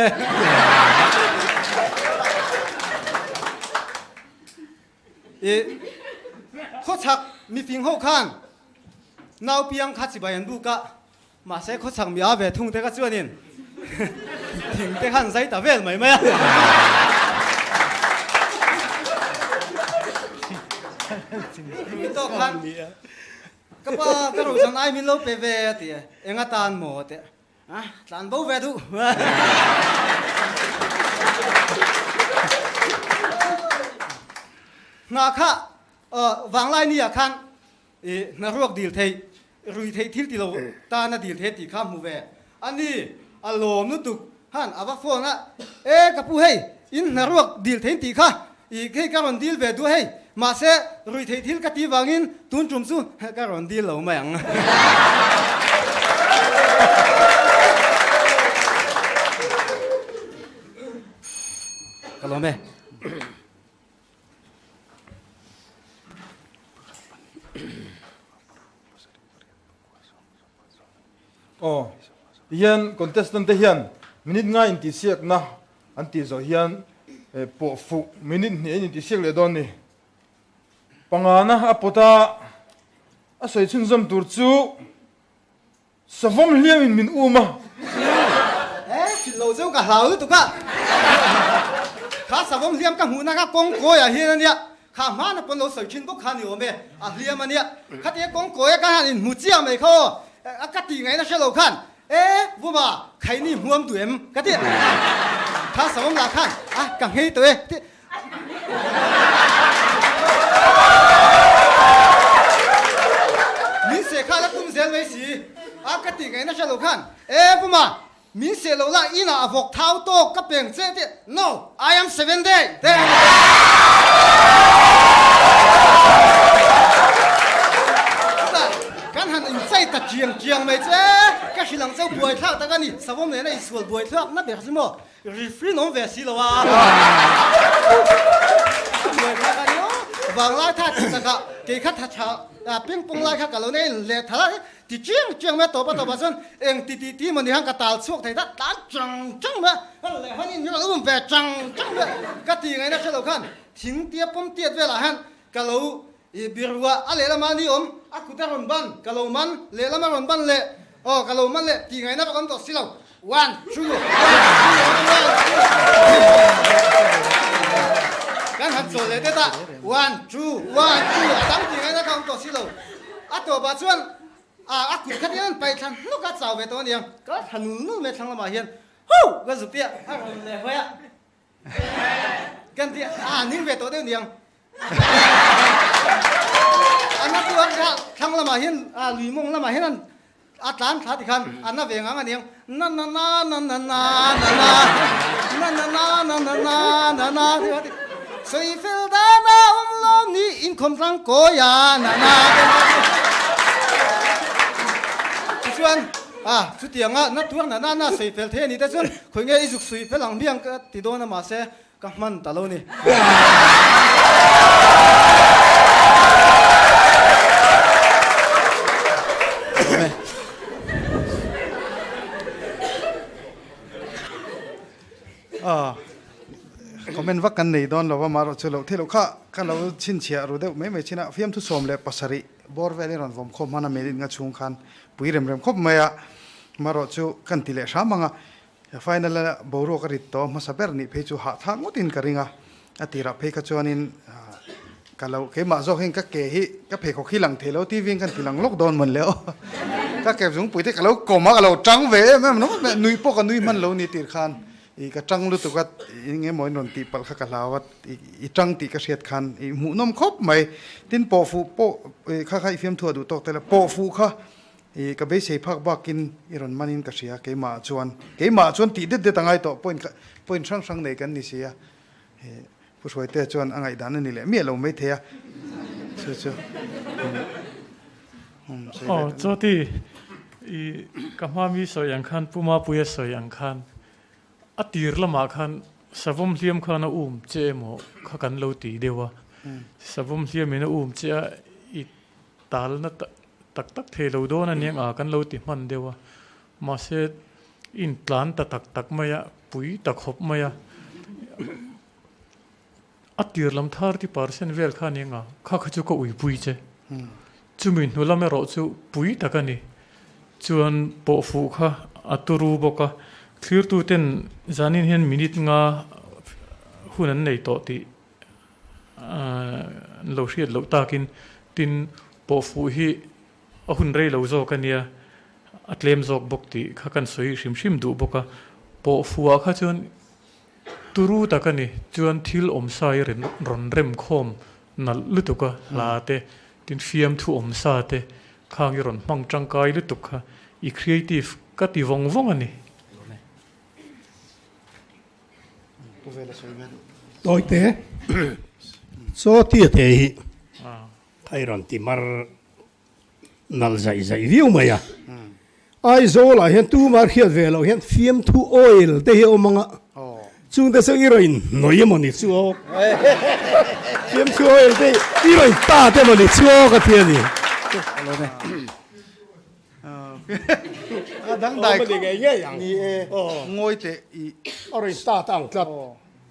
I khawchhak mifing ho khan nau piang kha chibai an buk a, Mahse khawchhak mi a ve thung te kha chuanin thing te khan zai ta vel mai mai a. Mi tawk khan ka pa ka ro zan ai min lo pe ve a ti e, eng atan maw te a tlan bo ve duh. Hna kha vanglai ni ah khan I hnaruak dil theih, rui theih thil ti lo tan a dil thei tih kha hmu ve a ni. A lawm lutuk han a va phone a, E ka pu hei, in hnaruak dil theih tih kha i hei ka rawn dil ve duh hei, mahse rui theih thil ka ti vangin tun tum chu ka rawn dil lo mai ang. Ka lawm e. Aw, tihian contestant te hian minute nga intihsiakna an tih zawh hian pawh fuh minute hnih an intihsiak leh dawn ni. Pangana a pawt a, a sawi chhunzawm tur chu Savawm hliam in min um a. He thil lo zeuh ka hlau lutuk a. Kha savawm hliam ka hmuhna kha kawng kawi ah hian a nia. Kha hmana pawn lo sawi thin bawk kha ni awm e. A hliam a nia. Khatia kawng kawi a ka han inhmu chiang mai kha aw. A ka tih ngaihna hre lo khan e Vuma khaini hmuam duh em ka ti. Kha savawm lah khan a ka nghei tawh e ti. Min seh kha la tum zel mai si a ka tih ngaihna hre lo khan e Puma min seh lo la inah a vawk thau tawk ka peng che tih no I am 7 day te chutah kan han inchei ta chiang chiang mai che ka hrilh ang cheu buaithlak tak a ni savawm nena insual buaithlak na ber chu maw Referee awm ve si lo a. Vanglai tha ti takah kei kha tha tha ping pong lai kha ka lo nei leh tha la ti chiang chiang mai a tawp a tawpah chuan eng ti ti ti mawni khan ka tal chhuak thei ta tlan chang chang mai a leh hawn in rawn um ve chang chang mai ka ti ngaihna hre lo khan thing tia pawm tiat velah hian ka lo i biru a a lehlamah ni awm a kut a rawn ban ka lo man lehlam a rawn ban leh aw ka lo man leh ti ngaihna vak awm tawh si lo One, two, one, two, one, two. Kan han chawl leh det a. One, two, one, two. A dang tih ngaihna kha awm tawh si lo. A tawpah chuan a a kut khat hian an paih thla hnuk a, chau ve tawh a niang. Ka thla nul nul mai thlang lamah hian Hoo! Ka zuk tia a rawn leh hawi a. Kan ti a ning ve tawh deuh niang. A na chu a thlang lamah hian lui mawng lamah hian an A tlan thla ti khan a na ve ngang a niang na na na na na na na na na na na na na na na na ti kha ti sawi fel dan a awm lo ni inkhawm tlang kawi a na na te na tichuan a chutianga na tuar na na na sawi fel thei a ni te chuan khawi nge i zuk sawi fel ang hmiang ka ti dawn a mahse Ka hman ta lo ni. Comment vak kan nei dawn lo va, marawh chu loh theih loh kha ka lo chhinchhiah ru deuh mai mai thin a, fiamthu 17 bawr velin rawn vawm khawm hman a minute nga chhung khan pui rem rem khawp mai a. Marawh chu kan ti leh hram ang a, final a boruak a rit tawh hmasa ber nih phei chu hahthlak ngawtin ka ring a, a tirah phei kha chuanin ka lo keimah zawk hian ka ke hi ka pheikhawk hi lang thei lo TV in kan ti lang lawk dawn mawn le aw. Ka ke zungpui te ka lo kawm a, ka lo tang ve em em ringawt mai a, nuih pawh ka nui hman lo ni tir khan i ka tang lutuk a, eng emaw in rawn tih palh kha ka hlau a, i tang tih ka hriat khan i hmuhnawm khawp mai. Tin pawh fuh pawh kha kha i fiamthu a duh tawk tel a, pawh fuh kha I ka beisei phak bakin i rawn manin ka hria, keimah chuan, keimah chuan tih det det a ngai tawh, point point hrang hrang nei kan ni si a, he Pu Hruaitea chuan a ngaihdan a ni leh miah lo maithei a, chu chu um sawi Aw, Chawti, i ka hma mi sawi ang khan, Pu Mapuia sawi ang khan, a tir lamah khan savawm hliam khan a um che emaw kha kan lo ti deuh a, savawm hliamin a um che a, i Talna tak tak thei lo dawn a niang a kan lo ti hman deuh a, mahse intlan ta tak tak mai a, pui ta khawp mai a, a tir lam 30% vel kha a niang a, kha kha chu ka uipui che. Chumi hnu lam erawh chu pui tak a ni. Chuan pawhfuh kha a turu bawk a, thlirtuten zanin hian minute nga hun an nei tawh tih An lo hriat loh takin tin pawhfuh hi a hun rei lo zawk a nia, a tlem zawk bawk tih kha kan sawi hrim hrim duh bawk a. Pawhfuhah kha chuan turu tak a ni, chuan thil awmsa hi rawn rem khawm nalh lutuk a, hla te, tin fiamthu awmsa te khang i rawn hmang tangkai lutuk kha i creative ka ti vawng vawng a ni. Tawite chaw tia te hi a i rawn ti mar nalh zaih zaih viau mai a. Aizawl ah hian tumah hriat ve loh hian fiamthu oil te hi a awm ang a, chung te chu i rawn hnawih emaw ni chu aw, fiamthu oil te i rawn tat emaw ni chu aw ka ti a ni. A dangdai khawp ngei ngei ang. Ni e, ngawi teh i. A rawn start ang tlat.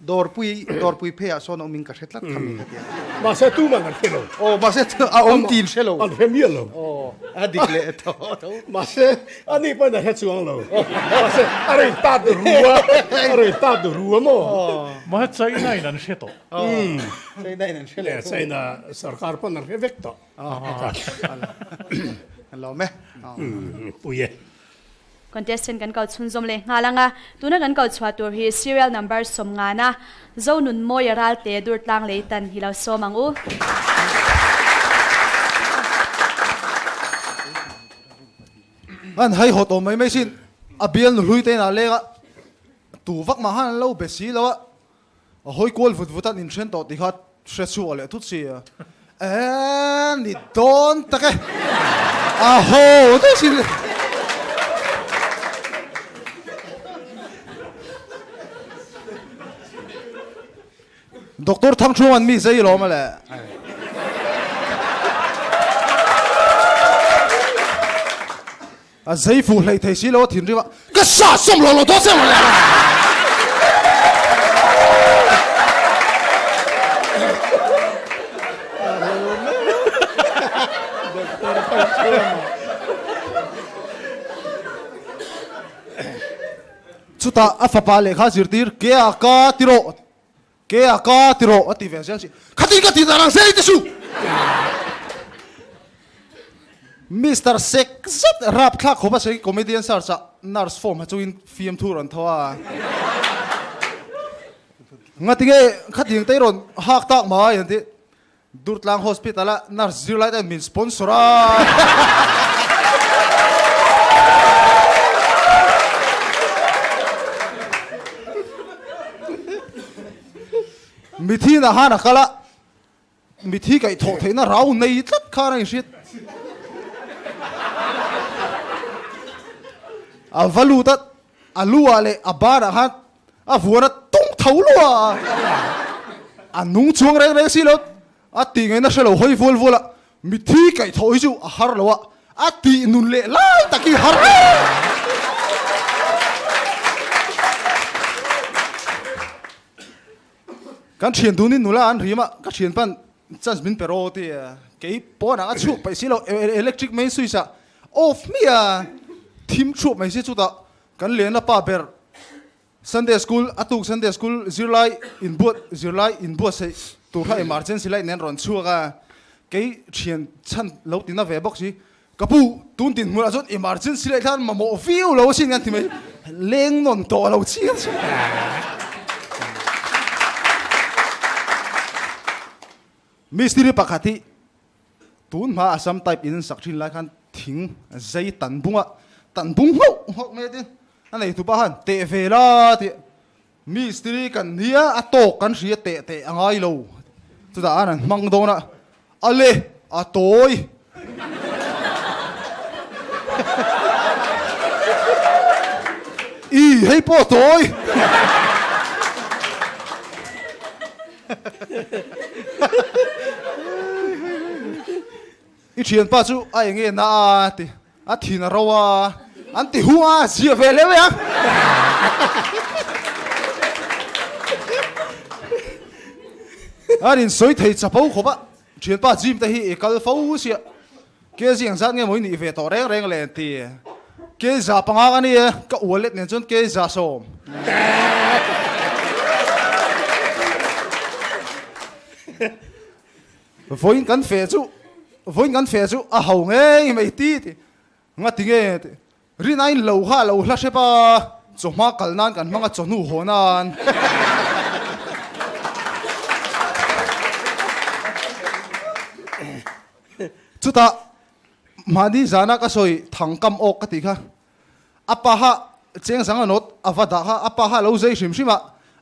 Dawrpui, dawrpui pheiah sawn a awmin ka hre tlat kha mi kha tia. Mahse tuman an hre lo. Aw, mahse a awm tin hre lo. An hre miah lo. Aw, a dik leh tawh tho. Mahse ani pawhin a hre chuang lo. Mahse a rawn start ru a, a rawn start ru a maw. Mahse China in an hre tawh. China in an hre leh. China sarkar pawn an hre vek tawh. Contestant kan kal chhunzawm leh nghal ang a, tuna kan kal chhuah tur hi serial number 50 a Zonunmawia Ralte Durtlang lei tan hi lo sawm ang u. An hai hawt awm mai mai sin, a bial nu hlui te inah leng a, tu vak mah khan an lo be si lo a, A hawi kual vut vut an inthen tawh tih kha hre chhuah leh thut si a. Eee ni dawn tak e. A haw daih si le. Doctor Thangchhung an mi zei lawm a le. A zei fuh hleih thei si lo a thinrim a, Ka sa sawm lo lo dawn che maw le? Chutah a fapa lehkha zirtir, Ke a ka ti rawh, ke a ka ti rawh a ti ve zel si. Khatin ka ti dan ang zei te su! Mister Sek zet rapthlak khawp a sawi comedian search ah nurse form ha chungin fiamthu rawn tho a. Ngatinge khatiang te i rawn hak tak mai an ti. Durtlang Hospital a nurse zirlai te min sponsor a. Mithi na han a kal a, mithi kaih thawh theihna rau nei tlat khan a inhriat. A va lut a, a lu ah leh a ban ah khan A vuan a tung tho lo a, a nung chuang reng reng si lo, a tih ngaihna hre lo hawi vual vual a, mithi kaih thawh hi chu a har lo a, a tih nun leh lai tak hi har hle. Kan thian dunin nula an rim a, ka thian pan chance min pe rawh ti a, kei pawnah a chhuk paih si lo, electric main switch ah off hmiah a. Thim thuap mai si chutah kan lena pa ber Sunday school a tuk Sunday school zirlai inbuat zirlai inbuatsaih tur kha emergency light nen rawn chhuak a, kei thian chhan lo tina ve bawk si, ka pu tun dinhmunah chuan emergency light khan mamawh viau lo asin kan ti mai, leng nawn tawh lo chiang chiang. Mistiri pakhat hi Tun hma Assam type in sak thin lai khan thing zai tan bung a, tan bung nghauh nghauh mai a tin a nei tupa khan teh ve la tih mistiri kan nia a tawk kan hria teh teh a ngai lo chutah an han hmang dawn a, a le a tawi. I hei pawh a tawi. I thianpa chu a eng nge na a ti, a thin a ro a, an ti hung a, zia ve leu e a. An insawi thei chapo khawp a, thianpa gym te hi i kal fo sia, kg ang zat nge maw i nih ve tawh reng reng le an ti. Kg 500 ka ni e, ka wallet nen chuan kg 70. Vawiin kan feh chu, vawiin kan feh chu a ho ngei mai ti ti. Nga ti nge ti. Rinain lo kha a lo hla hrep a, chawhma kal nan kan hmang a chawhnu haw nan. Chutah mahni zana ka sawi thangkam awk ka tih kha a pa kha cheng zang a nawt a va dah kha a pa kha a lo zei hrim hrim a,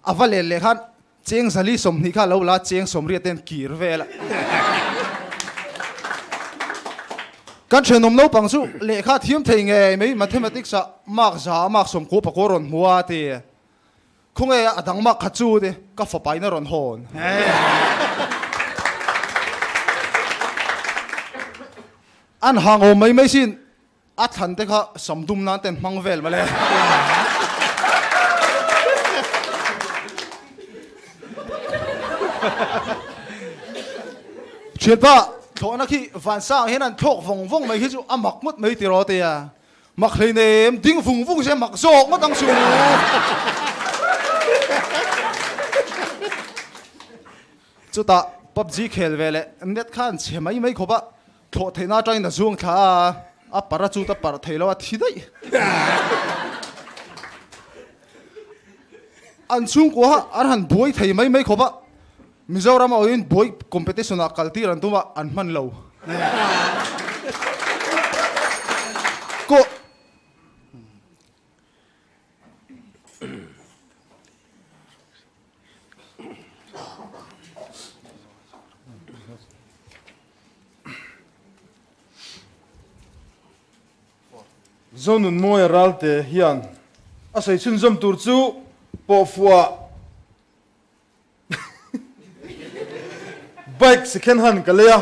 a va len leh khan Cheng zali 20 kha lo la cheng 80 ten kir vel a. Kan thenawm naupang chu lehkha thiam thei ngei mai mathematics ah mark za a mark 90 pakua rawn hmu a ti. Khawnge a dang mark kha chu ti ka fapa in a rawn hawn. An hangawm mai mai sin A thlan te kha sam dum nan ten hmang vel mawle. Thianpa, thlawhna khi vansang hian an thlawk vawng vawng mai khi chu a mak ngawt mai tiraw tia. Mak hleinem, ding vung vung se mak zawk ngawt ang chu. Chutah PUBG khel ve leh net kha an chhe mai mai khawp a, Thlawh theihna atangin a zuang thla a, a parh a chut a parh thei lo a thi daih. An chhungkua kha an han buai thei mai mai khawp a, Mizoram a awin buai competition ah kal tir an tum a, an hman lo. Ko. Zonunmawia Ralte hian a sawi chhunzawm tur chu pawhfuah bike second hand ka lei a.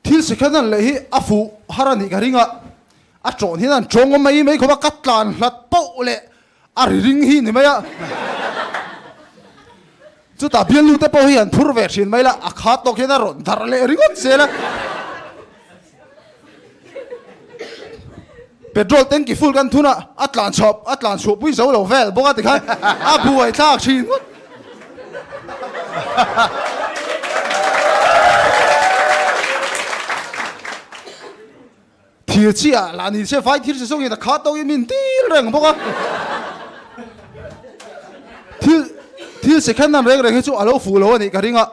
Thil second hand leh hi a fuh har a nih ka ring a, a ṭawn hian an ṭawng awm mai mai khawp a, ka tlan hlat poh leh a ri ring hi ni mai a. Chutah bialnu te pawh hi an phur ve ṭhin mai la, a kha tawk hian a rawn darh leh ringawt zel a. Petrol tanki full kan thun a, a tlan chhuah a tlan chhuah pui zo lo vel bawk a tikhan a buai thlak thin ngawt. Thir chiah lah ni se vai thir chi zawngin a khat tawkin min dil reng bawk a. Thil thil second hand reng reng hi chu a lo fuh lo a nih ka ring a.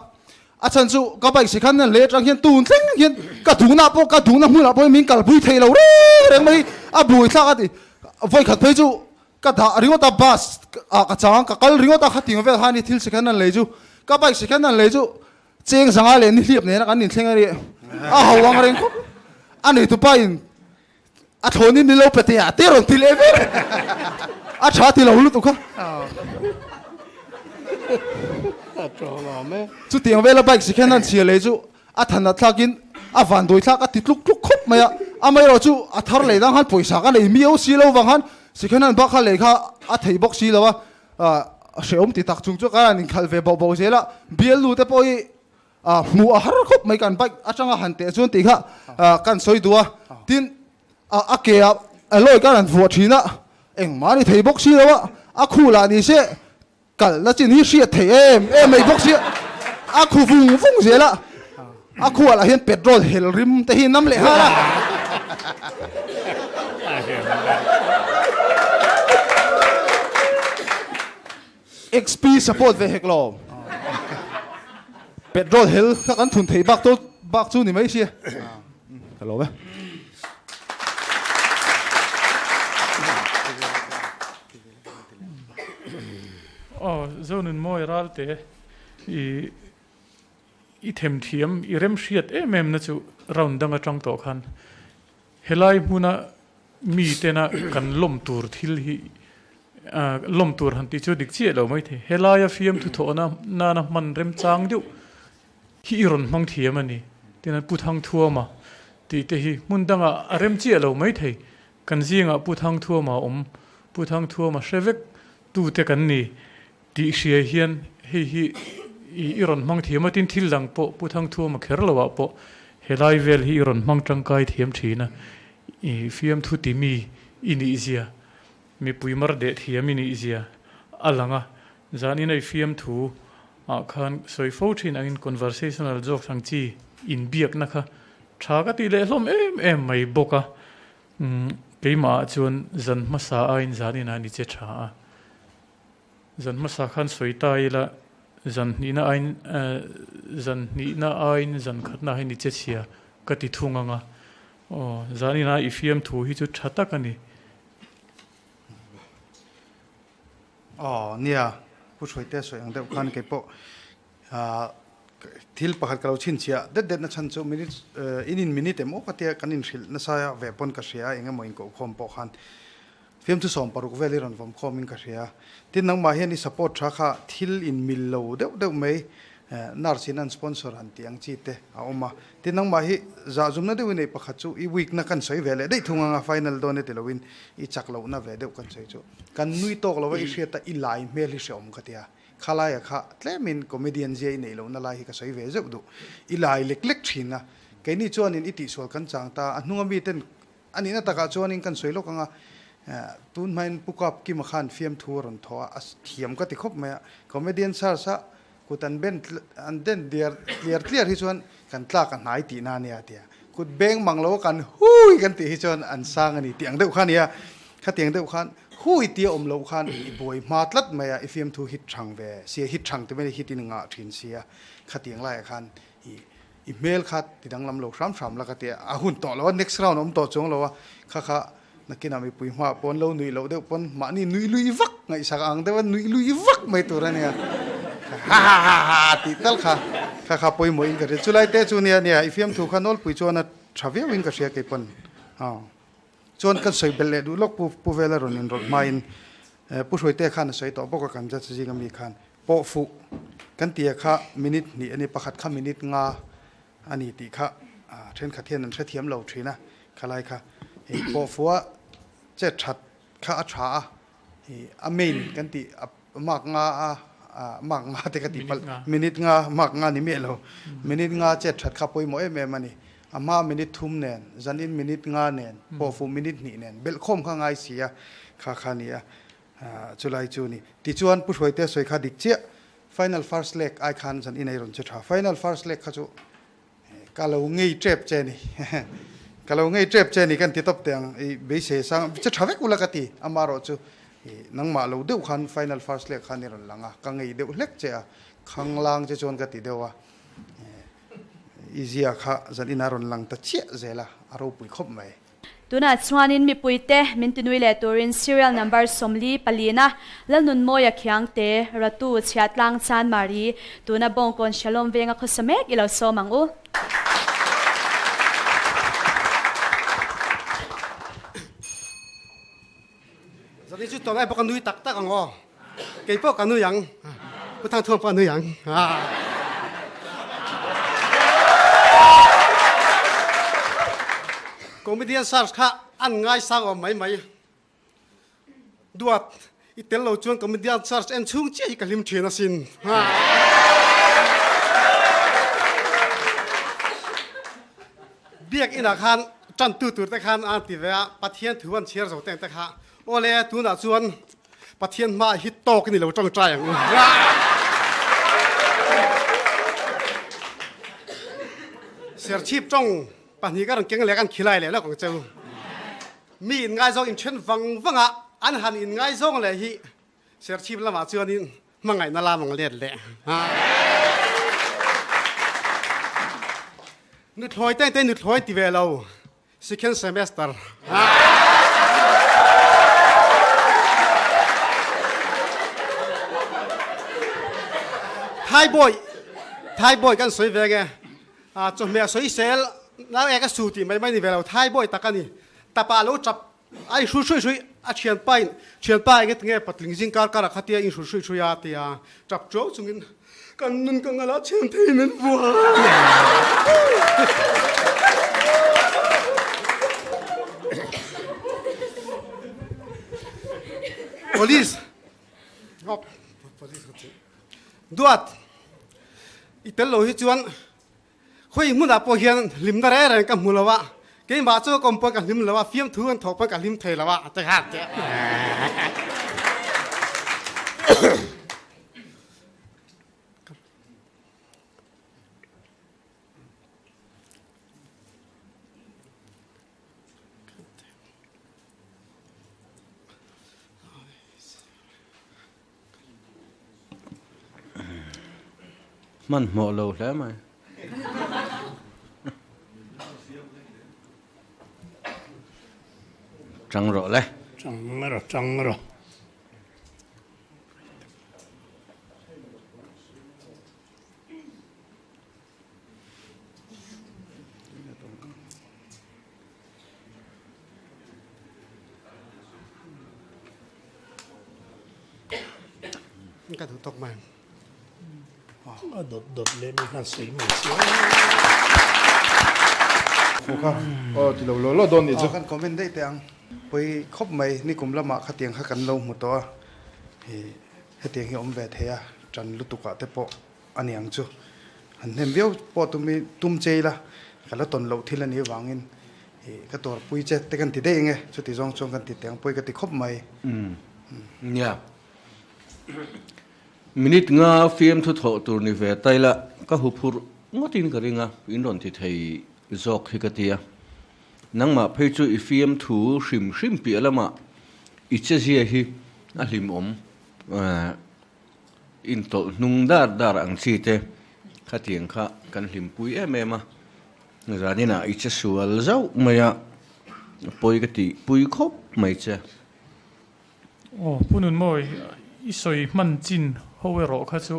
A chhan chu ka bike second hand leh atang hian tun thleng hian ka duhna pawh ka duhna hmunah pawh min kalpui thei lo reng reng mai a buai thlak a ti. Vawikhat phei chu ka dah ringawt a bus ah ka chang ka kal ringawt a khating vel khan i thil second hand lei chu ka bike second hand lei chu cheng zanga leh nihliap nena kan inthleng a nih a ho ang reng khawp a neitupa in A thlawn in nilo pe teh ah te rawn ti leh vek. A tha ti lo lutuk kha. Chutiang vela bike si khen an chhia lei chu a than a thlak in a van dawi thlak a ti tluk tluk khawp mai a. Amaherawh chu a thar lei dang khan pawisa ka nei miau si lo vang khan si khen an bak kha lei kha a thei bawk si lo a. Hrehawm ti tak chung chu ka han inkhalh ve boh boh zel a. Bialnu te pawh hi. Hmuh a har khawp mai kan bike atanga han teh chuan tih kha kan sawi duh a, tin a ke ah alloy kan han vuah thin a, engmah ni thei bawk si lo a, a khu lah ni se kalna chin hi hriat theih em em mai bawk sia, a khu vung vung zel a, a khu ah lah hian petrol hel rim te hi nam leh nghal a. XP support ve hek lo. Petrol hel kha kan thun thei bak to bak chu ni mai sia. Ka lo ve. Aw Zonun mawi ralte i i themthiam i remhriat em em na chu round dang atang tawh khan Helai hmuna mi tena kan lawm tur thil hi lawm tur han tih chu dik chiah lo maithei. Helaia fiamthu thawhna nana hman remchang deuh hi i rawn hmang thiam a ni. Tin, Pu Thangthuama tih te hi hmun dangah a rem chiah lo maithei. Kan zingah Pu Thangthuama awm, Pu Thangthuama hre vek tute kan ni. Tih hria hian hei hi i rawn hmang thiam a, tin thil dang pawh Pu Thangthuama kher lo ah pawh helai vel hi i rawn hmang tangkai thiam thin a, i fiamthu ti mi i nih zia, mipui mar deh thiam i nih zia a lang a, zanin a i fiamthu ah khan sawi fo thin angin conversational jokes ang chi inbiakna kha tha ka tih leh hlawm em em mai bawk a, keimah ah chuan zan hmasa aiin zanin ah ni che tha a. Zan hmasa khan sawi ta ila, zan hnihna aiin zan hnihna aiin zan khatna hi ni che chhia ka ti thung ang a. Aw, zanina i fiamthu hi chu tha tak a ni. Aw, nia, Pu Hruaite sawi ang deuh khan kei pawh thil pakhat ka lo chhinchhiah det det na chhan chu minute in in minute emaw ka tia kan inhrilh nasa ve pawn ka hria eng emaw inkohkhawm pawh khan Fiamthu 60 vel i rawn vawm khawm in ka hria. Tin nangmah hian i support tha kha thil in mil lo deuh deuh mai nurse in an sponsor han tih ang chi te a awm a. Tin nangmah hi zahzumna deuh i neih pakhat chu i week na kan sawi ve leh daih thung anga final dawn e ti lo in i chak loh na ve deuh kan sawi chu kan nui tawk lo a i hriat a i lai hmel hi hreawm ka tia. Khalaia kha tlem in comedian zia i neih loh na lai hi ka sawi ve zeuh duh. I lai lek lek thin a. Keini chuan in i tihsual kan chang ta a hnunga mi ten A nihna takah chuanin kan sawi lawk ang a, tun hmain Pu Kap Kima khan fiamthu a rawn thaw a, a thiam ka ti khawp mai a. Comedian Search a kut an ben an den diar tliar tliar hi chuan kan tlak a hnai tihna a nia a ti a. Kut beng mang lo a kan hui kan tih hi chuan an sang a ni tih ang deuh kha a ni a. Khatiang deuh khan hui tia awm loh khan i buai hma tlat mai a, i fiamthu hit thang ve sia, hit thang ti mai hit in ngah thin sia, khatiang laiah khan i I hmel kha ti danglam lo hram hram la ka ti a, a hun tawh lo a, next round a awm tawh chuang lo a, kha kha nakinah mipui hmaah pawn lo nuih loh deuh pawn mahni nuih lui vak ngaihsak ang deuh a, nuih lui vak mai tur a nia, ha ha ha ha tih tal kha kha kha pawimawhin ka hria, chulai te chu nia nia i fiamthu kha nawlpui chuan a tha viauin ka hria kei pawn aw. Chuan kan sawi belh leh duh lawk Pu Pu Vela rawn inrawlh hmain Pu Hruaite khan a sawi tawh bawk a kan judge zinga mi khan pawh fuh kan ti a kha minute hnih a ni pakhat kha minute nga a ni tih kha thenkhat hian an hrethiam lo thin a khalai kha hei pawh fuh a chet that kha a tha a hei a main kan tih a mark nga a mark nga te ka tih palh minute nga mark nga ni miah lo minute nga chet that kha pawimawh em em a ni a hma minute thum nen zanin minute nga nen pawh fuh minute hnih nen belhkhawm kha ngai si a kha kha a ni a Chulai chu ni. Tichuan Pu Hruaite sawi kha dik chiah. Final first leg ai khan zan inei rawn che tha. Final first leg kha chu ka lo ngei tep che ni. Ka lo ngei tep che ni kan ti tawp teh ang. I beisei sang che tha vek ula ka ti. Amarawh chu nangmah lo deuh khan final first leg khan i rawn lang a. Ka ngei deuh hlek che a. Khanglang che chuan ka ti deuh a. I zia kha zan inah rawn lang ta chiah zel a. A ropui khawp mai. Tunah chuanin mipuite min tinui leh turin serial number 44 na Lalnunmawia Khiangte, Ratu, Chhiahtlang Chanmari, tuna Bawngkawn Shalom venga khawsa mek i lo sawm ang u. Zani chu tawng ai pawh ka nui tak tak ang aw. Kei pawh ka nui ang. Pu Thangthuam pawh a nui ang. Comedian search kha an ngaisang awm mai mai. Duat, i tel lo chuan comedian search en chhung chiah hi ka hlim thin asin. Biakinah khan tantu tur te khan an ti ve a, Pathian thu an chhiar zo teng te kha, Awle, tunah chuan Pathian hmaah hi tawk ni lo tawngtai ang u. Serchhip tawng pahnih ka rawn keng leh kan khilai leh lawk ang che u. Mi inngaizawng inthen vang vanga an han inngaizawng leh hi Serchhip lamah chuanin hmangaihna lam ang let leh. Nuthlawi teng te nuthlawi ti ve lo second semester. Thai boy Thai boy kan sawi ve nge chawhmeh sawi sel nau ek a su tih mai mai ni ve lo Thai boy tak a ni tapa lo tap A inhrui hrui hrui a thianpa in, Thianpa enge tinge patling zing kar kar ah khatia inhrui hrui hrui a ti a, tap tuau chungin kan nun ka ngala thian thei min vua. Police Duat i tel lo hi chuan Khawi hmunah pawh hian hlimna reng reng ka hmu lo a, keimah chu ka awm pawn ka hlim lo a, fiamthu an thawh pawn ka hlim thei lo a, a ti nghal teh. Hmanhmawh lo hle mai. Tang rawh le. Tang rawh, tang rawh. Ka duh tawk mai. A dawt dawt leh mi khan sawi mai sia. Fuh kha aw ti lo law law dawn nih chu. Kan comment daih teh ang. Pawi khawp mai nikum lamah khatiang kha kan lo hmu tawh a, hetiang hi awm ve thei a, tan lutukah te pawh a ni ang chu. Han hnem viau pawh tumi tum che ila ka la tawn loh thil a nih avangin ih ka tuarpui che te kan ti daih enge chuti zawng chuan kan ti teh ang pawi ka ti khawp mai. Umm nia. Minute nga fiamthu thawh tur ni ve ta ila ka huphurh ngawtin ka ring a, in rawn ti thei zawk hi ka ti a. Nangmah phei chu i fiamthu hrim hrim piah lamah i chezia hi a hlimawm. Intawlh hnung dar dar ang chi te khatiang kha kan hlimpui em em a, zaninah i che sual zauh mai a, pawi ka tih pui khawp mai che. Aw Pu Nunmawi, i sawi hman chin ho erawh kha chu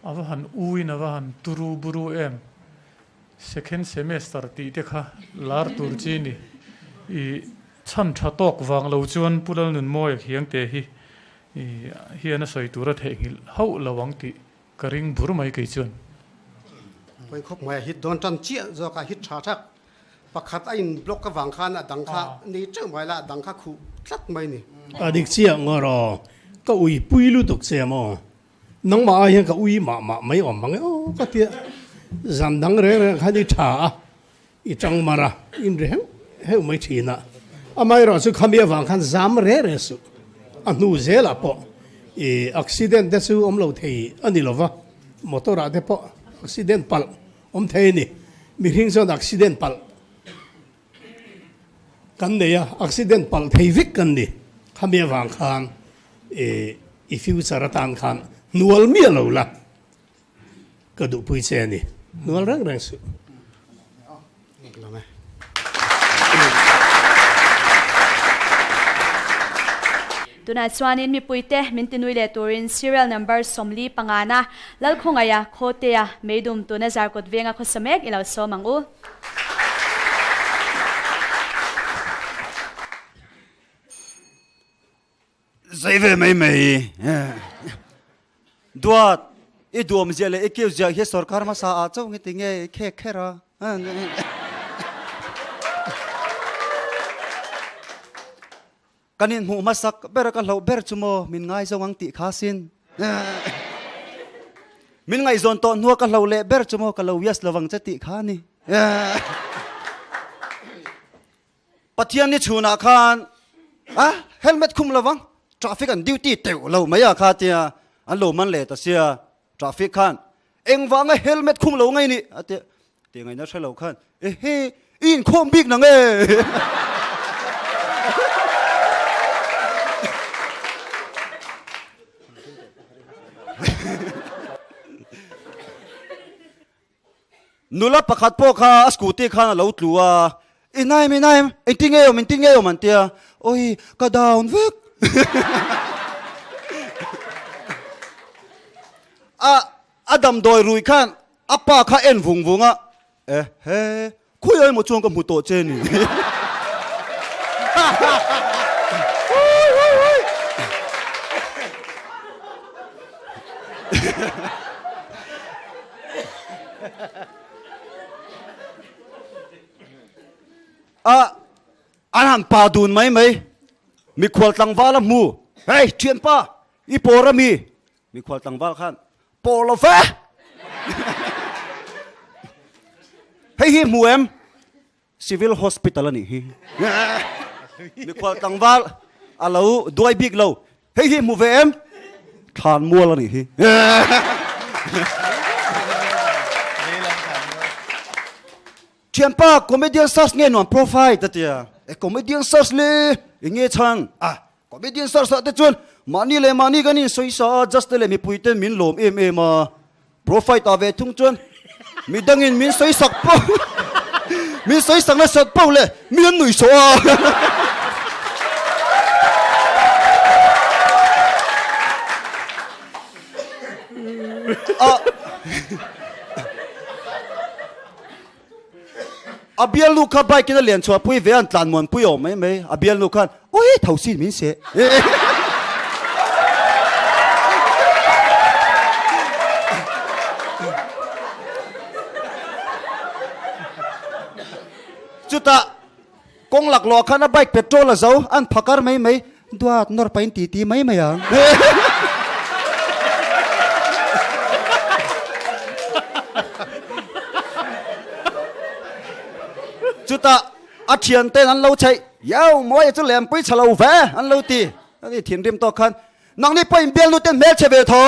a va han u in a va han turu buru em. Second semester tih te kha lar tur chi ni. I chhan tha tawk vang lo chuan Pu Lalnunmawia khiangte hi hian a sawi tur a theihnghilh hauh lo ang tih ka ring bur mai kei chuan. Pawi khawp mai a hit dawn tan chiah zawk a hit tha thak. Pakhat a in block avang khan a dang kha nei teuh mai la a dang kha khuh tlat mai ni. A dik chiah ngawr aw, ka ui pui lutuk che maw? Nangmah ai hian ka ui mah mah mai awm ang e aw ka tia. Zan dang reng reng khan i tha a, i tang mar a, in ri heuh heuh mai thin a. Amaherawh chu khami avang khan zam reng reng suh. A hnu zelah pawh i accident te chu awm lo thei a ni lova, motor ah te pawh accident palh awm thei a ni. Mihring chuan accident palh Kan nei a, accident palh thei vek kan ni. Khami avang khan i future atan khan hnual miah lo la, ka duhpui che a ni. Hnual reng reng suh. Tunah chuanin mipuite min tinui leh turin serial number 45 na Lalkhawngaia Khawtea Meidum tuna Zarkawt venga khawsa mek i lo sawm ang u. Zei ve mai mai. Duat, i duam zia leh i kiu zia hi sorkar hmasa ah chauh nge tinge i khek kher a. Kan inhmuh hmasak ber a ka hlauh ber chu maw min ngaizawng ang tih kha sin. Min ngaihzawn tawh hnua ka hlauh leh ber chu maw ka lo yes lovang che tih kha a ni. Pathian ni chhunah khan a helmet khum lovang traffic an duty teuh lo mai a kha tia an lo man leh ta sia traffic khan engvanga helmet khum lo ngai ni a tia tih ngaihna hre lo khan ehe i inkhawm bik nang e. Nula pakhat pawh kha a scooty khan a lo tlu a, I naim, i naim, engtin nge awm, engtin nge awm an tia, awi ka down vek. A a damdawi rui khan a pa kha en vung vung a, ehe, khawiah emaw chuan ka hmu tawh che ni. A an han pa dun mai mai mikhual tlangval a hmu hei thianpa i pawr ami mikhual tlangval khan pawr lo ve hei hi hmu em Civil Hospital a nih hi. Mikhual tlangval a lo duai bik lo. Hei hi hmu ve em? Thlan mual a nih hi. Thianpa comedian search nge nuam profile ta tia. E comedian search le eng nge chhan? Ah comedian search ah te chuan mahni leh mahni kan insawi sa a just te leh mipui ten min lawm em em a. Profile ta ve thung chuan midangin min sawi sak pawh min sawi sak nasat pawh leh mi an nuih sawh a. A a bialnu kha bike in a lian chhuah pui ve a an tlan muan pui awm mai mai a bialnu khan awi tho sin min seh. Chutah kawng laklawh khan a bike petrol a zo an phakar mai mai duat nawr pahin ti ti mai mai ang. Chutah A thian ten an lo chheih, Yau, Mawia chu lempui chhe lo ve, an lo ti. A ni thinrim tawk khan, Nangni pawh in bialnu ten hmel chhe ve tho.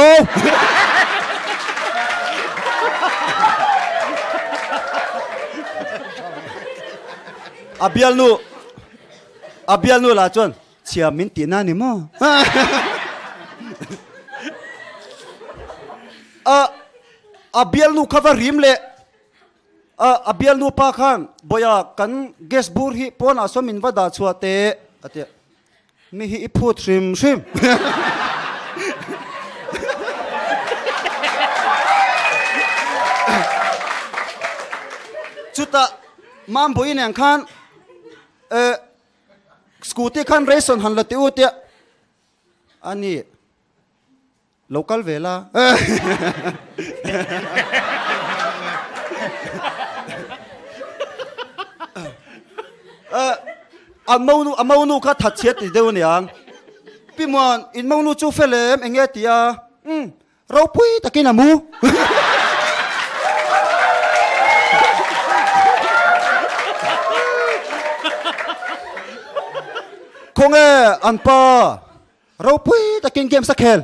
A bialnu, a bialnu lah chuan, Chhia min tihna a ni maw? A, a bialnu kha va rim leh. A bialnu pa khan, Bawia, kan gas bur hi pawnah sawn min va dah chhuah teh, a ti a. Mi hi i phut hrim hrim. Chutah Mambawi nen khan scooty khan ration han la teh u tia a ni. Lo kal ve la. A monu a monu kha that chhiat ti deuh aniang. Pi Muan, in monu chu fel em eng nge ti a? Umm, ropui takin a mu. Khawnge an pa? Ropui takin games a khel.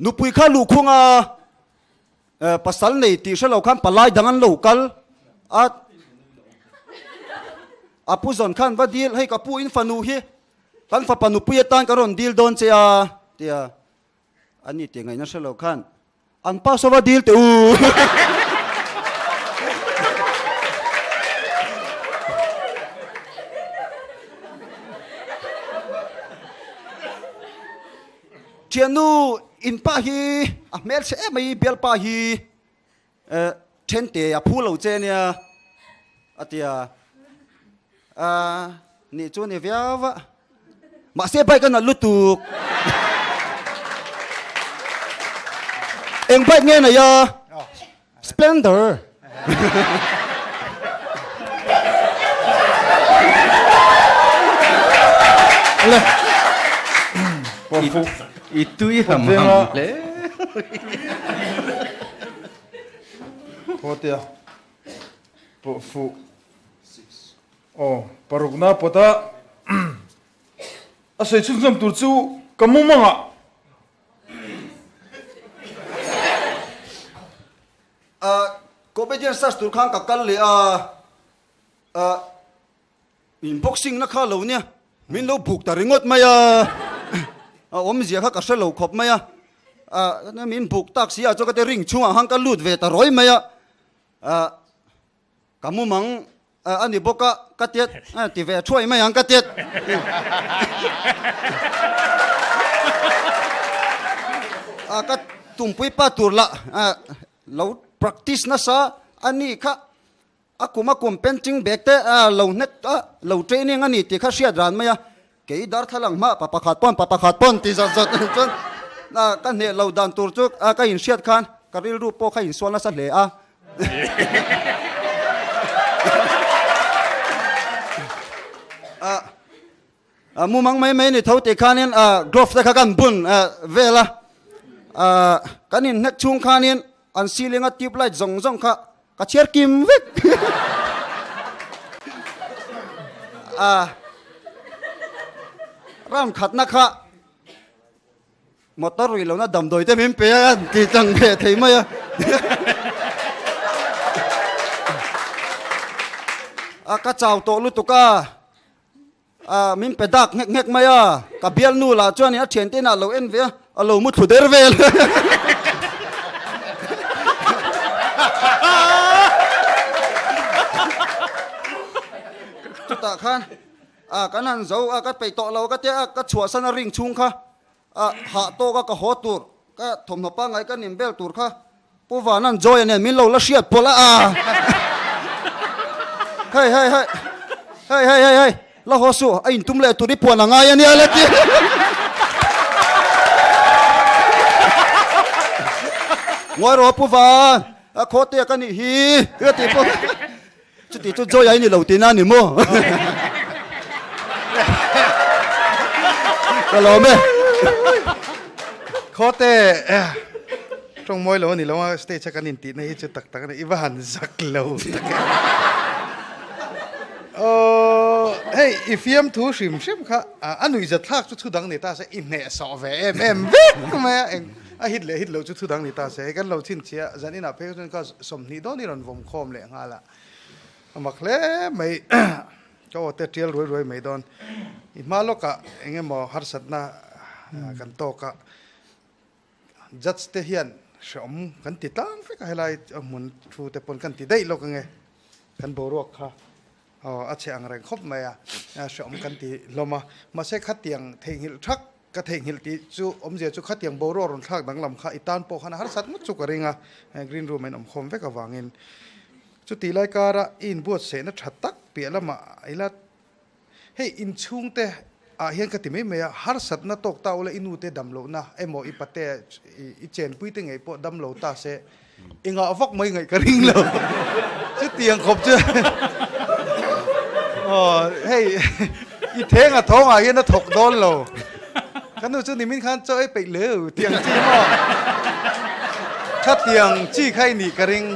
Nupui kha luhkhung a pasal nei tih hre lo khan palai dang an lo kal a, a pu zawn khan va dil hei ka pu in fanu hi kan fapa nupui atan ka rawn dil dawn che a tia a ni tih ngaihna hre lo khan An pa saw va dil teh u. Thiannu in pa hi a hmel chhe em mai bialpa hi then te a phu lo che nia a ti a, nih chu ni viau a. Mahse bike a nalh lutuk. Eng bike nge nei a? Splendor. Le. I tui ham ham hle. Khawtea pawh fuh. Aw, parukna pawta a sawi chhunzawm tur chu ka mumangah. Comedian search tur khan ka kal leh a, in boxing na kha lo nia, min lo buk ta ringawt mai a, a awmzia kha ka hre lo khawp mai a, min buk tak si ah chuan ka ti ring chhungah khan ka lut ve ta rawi mai a, ka mumang a ni bawk a, ka tiat ti ve thuai mai ang ka tiat. Ka tumpui pa tur lah lo practice nasa a ni kha a kum a kum painting bag te lo hnet a lo training a ni tih kha hriat ran mai a, kei darthlalang hma pa pakhat pawn pa pakhat pawn ti zawt zawt chuan ka hneh lo dan tur chu ka inhriat khan ka rilru pawh kha insual nasa hle a. Mumang mai mai ni tho tih khanin glove te kha kan bun vel a, kan inhnek chhung khanin an ceiling a tube light zawng zawng kha ka chhiar kim vek. Round khatna kha Motor ruih lohna damdawi te min pe a ti tlang ve thei mai a. A ka chau tawh lutuk a, a min pe dak nghek nghek mai a, ka bialnu lah chuan a thiante inah lo en ve a, a lo mu thlu der vel. Chutah khan a kan han zo a, ka peih tawh lo ka tia a, ka chhuahsan a ring chhung kha. A hah tawk a ka haw tur, ka thawmhnaw pangngai ka nin bel tur kha Pu Vanan Joy-a nen min lo la hriat pawlh a a. Hei hei hei hei hei hei hei la haw suh a intum leh tur i puan a ngai a nia la ti. Ngawi rawh Pu Van, a khaw te ka nih hi ka ti pawh. Chuti chu Joy-a i ni lo tihna a ni maw? Ka lawm e. Khawte tawng mawi lo a ni lo a, stage a kan intihna hi chu tak tak a ni, i va han zak lo tak e. Aww hei i fiamthu hrim hrim kha a nuihzat thlak chu thu dang ni ta se i hnehsawh ve em em vek mai a, eng A hit leh hit loh chu thu dang ni ta se, kan lo chhinchhiah zan inah phei chuan ka 20 dawn i rawn vawm khawm leh nghal a, a mak hle mai. Ka aw te tial ruai ruai mai dawn. I hma lawkah eng emaw harsatna kan tawk a, judge te hian hreawm kan ti tlang vek a, helai hmun thu te pawn kan ti daih lawk ange, kan boruak kha aw a chhe ang reng khawp mai a, hreawm kan ti hlawm a, mahse khatiang theihnghilh thak Ka theihnghilh tih chu awmzia chu khatiang boruak rawn thlak danglam kha i tan pawh khan a harsat ngawt chu ka ring a, green room a inawm khawm vek avangin. Chutih lai kara i inbuatsaihna tha tak piah lamah ila hei inchhungte ah hian ka ti mai mai a, harsatna tawk ta ula i nute dam lohna emaw i pate i chenpui te ngei pawh dam lo ta se i ngah vak mai ngaih ka ring lo. Chutiang khawp chu aw hei i theng a thawng ah hian a thawk dawn lo. Ka nu chu nimin khan chaw ei peih leu tiang chi maw? Khatiang chi kha i nih ka ring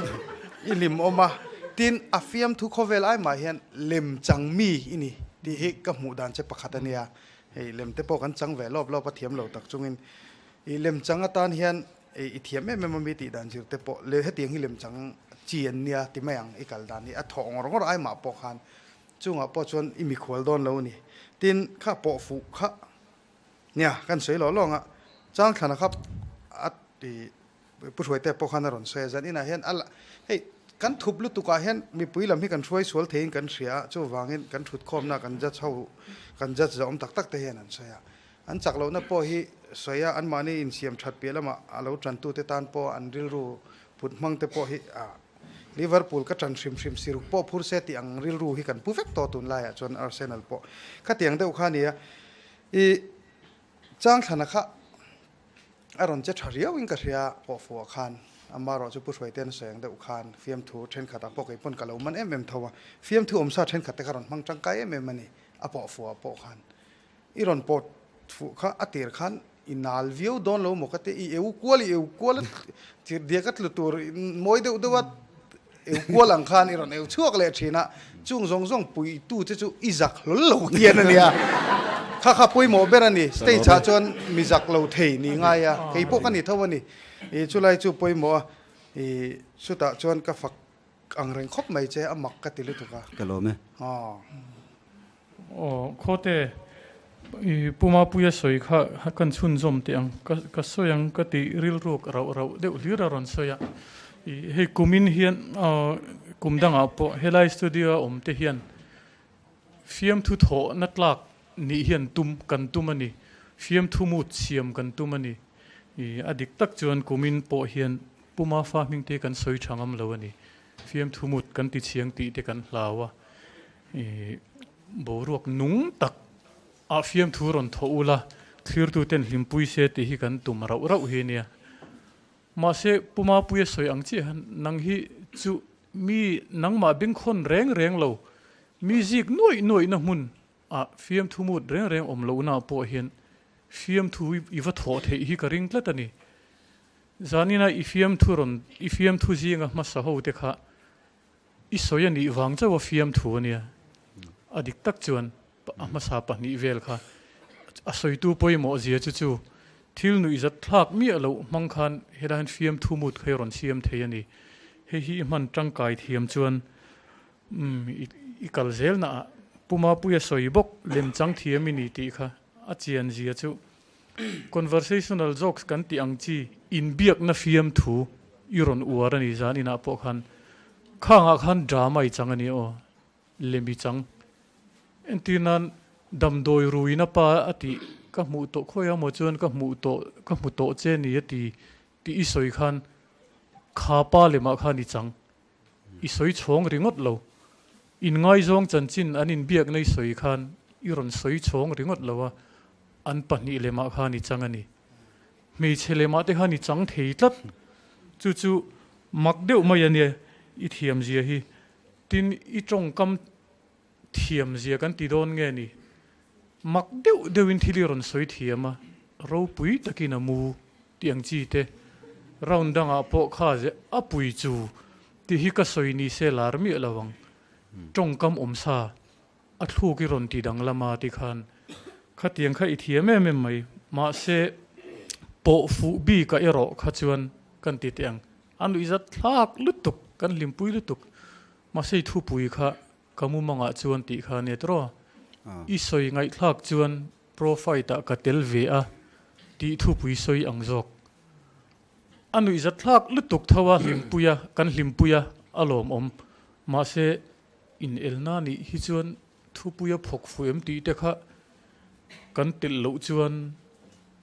i hlim awm a. Tin a fiamthu khawvel ai mah hian lem chang mi i ni tih hi ka hmuh dan che pakhat a nia. Hei lem te pawh kan chang ve lawp lawp a thiam lo tak chungin i lem chang atan hian I thiam em em a mi tih dan zir te pawh leh hetiang hi lemchang chi an nia ti mai ang i kal dan hi a thawh ngawr ngawr ai mah pawh khan chungah pawh chuan i mikhual dawn lo a ni. Tin, kha pawh fuh kha nia kan sawi lawh lawng a, Changthlana kha a ti Pu Hruaite pawh khan a rawn sawi a, zan inah hian a la hei kan thup lutukah hian mipui lam hi kan hruai sual theiin kan hria a, chuvangin kan thutkhawmna kan judge ho kan judge zawm tak tak te hian an sawi a. An chak lohna pawh hi sawi a, anmahni insiam that piah lamah a lo tantute tan pawh an rilru put hmang te pawh hi a Liverpool ka tan hrim hrim siruk pawh phur se tih ang rilru hi kan pu vek tawh tunlaiah chuan Arsenal pawh khatiang deuh kha a nia. I Changthlana kha a rawn che tha riauin ka hria pawh fuh ah khan amaherawh chu Pu Hruaite'n a sawi ang deuh khan fiamthu thenkhatah pawh kei pawn ka lo man em em tho a, fiamthu awmsa thenkhat te kha rawn hmang tangkai em em a ni a pawh fuh ah pawh khan. I rawn pawt fuh kha a tir khan i nal viau dawn lo maw ka ti, i eu kual i eu kual a tir diak a tlu tur mawi deuh deuh a eu kual ang khan i rawn eu chhuak leh thin a, chung zawng zawng puitu che chu i zak hlawl lo hian a nia. Kha kha pawimawh ber a ni, stage ah chuan mi zak lo thei ni ngai a, kei pawh ka ni tho a ni. I chulai chu pawimawh a, i chutah chuan ka fak ang reng khawp mai che, a mak ka ti lutuk a. Ka lawm e. Aw. Aw, Khawte, i Pu Mapuia sawi kha kan chhunzawm teh ang, ka ka sawi ang ka ti rilruk rauh rauh deuh hlir a rawn sawi a. I hei kumin hian aw kum dangah pawh helai studio a awm te hian fiamthu thawhna tlak nih hian tum kan tum a ni, fiamthu mut siam kan tum a ni. I a dik tak chuan kumin pawh hian Pu Mafa hming te kan sawi tha ngam lo a ni. Fiamthu mut kan ti chiang tih te kan hlau a. I boruak nung tak ah fiamthu rawn thawh ula, thlirtu ten hlimpui se tih hi kan tum rauh rauh hi nia. Mahse Pu Mapuia sawi ang chiah hian nang hi chu mi nangmah bengkhawn reng reng lo, mi zik nuaih nuaih na hmun ah fiamthu mut reng reng awm lohna pawh hian fiamthu i va thawh theih hi ka ring tlat a ni. Zanina i fiamthu rawn i fiamthu zinga hmasa ho te kha I sawi a nih vang chauh a fiamthu a nia. A dik tak chuan a hmasa pahnih vel kha a sawitu pawimawh zia chu chu thil nuihzat thlak miah loh hmang khan helai hian fiamthu mut kha i rawn siam thei a ni. Hei hi i hman tangkai thiam chuan umm i kal zel naah Pu Mapuia sawi bawk lemchang thiam i ni tih kha a chian zia chu Conversational jokes kan tih ang chi inbiakna fiamthu i rawn uar a ni zan inah pawh khan khangah khan drama i chang a ni aw, lem i chang. Entir nan damdawi ruina pa a tih ka hmuh tawh khawi emaw chuan ka hmuh tawh ka hmu tawh che ni a ti tih i sawi khan kha pa lemah khan i chang. I sawi chhawng ringawt lo. Inngaizawng chanchin an inbiakna i sawi khan i rawn sawi chhawng ringawt lo a, an pahnih lemah khan i chang a ni. Hmeichhe lemah te khan i chang thei tlat. Chu chu mak deuh mai a nia i thiamzia hi. Tin, i tawngkam thiamzia kan ti dawn nge ni? Mak deuh deuhin thil i rawn sawi thiam a, ropui takin a mu tih ang chi te, round dangah pawh kha ze a pui chu tih hi ka sawi ni se lar miah lo ang, tawngkam awm sa a thluk i rawn ti danglam a ti khan khatiang kha i thiam em em mai, mahse pawh fuh bik a erawh kha chuan kan ti teh ang, a nuihzat thlak lutuk, kan hlimpui lutuk, mahse i thupui kha Ka mumangah chuan tih kha nia tawh. I sawi ngaihthlak chuan profite ah ka tel ve a tih thupui sawi ang zawk. A nuihzatthlak lutuk tho a hlimpui a, kan hlimpui a, a lawmawm. Mahse, inelna nih hi chuan thupui a phawk fuh em tih te kha kan telh loh chuan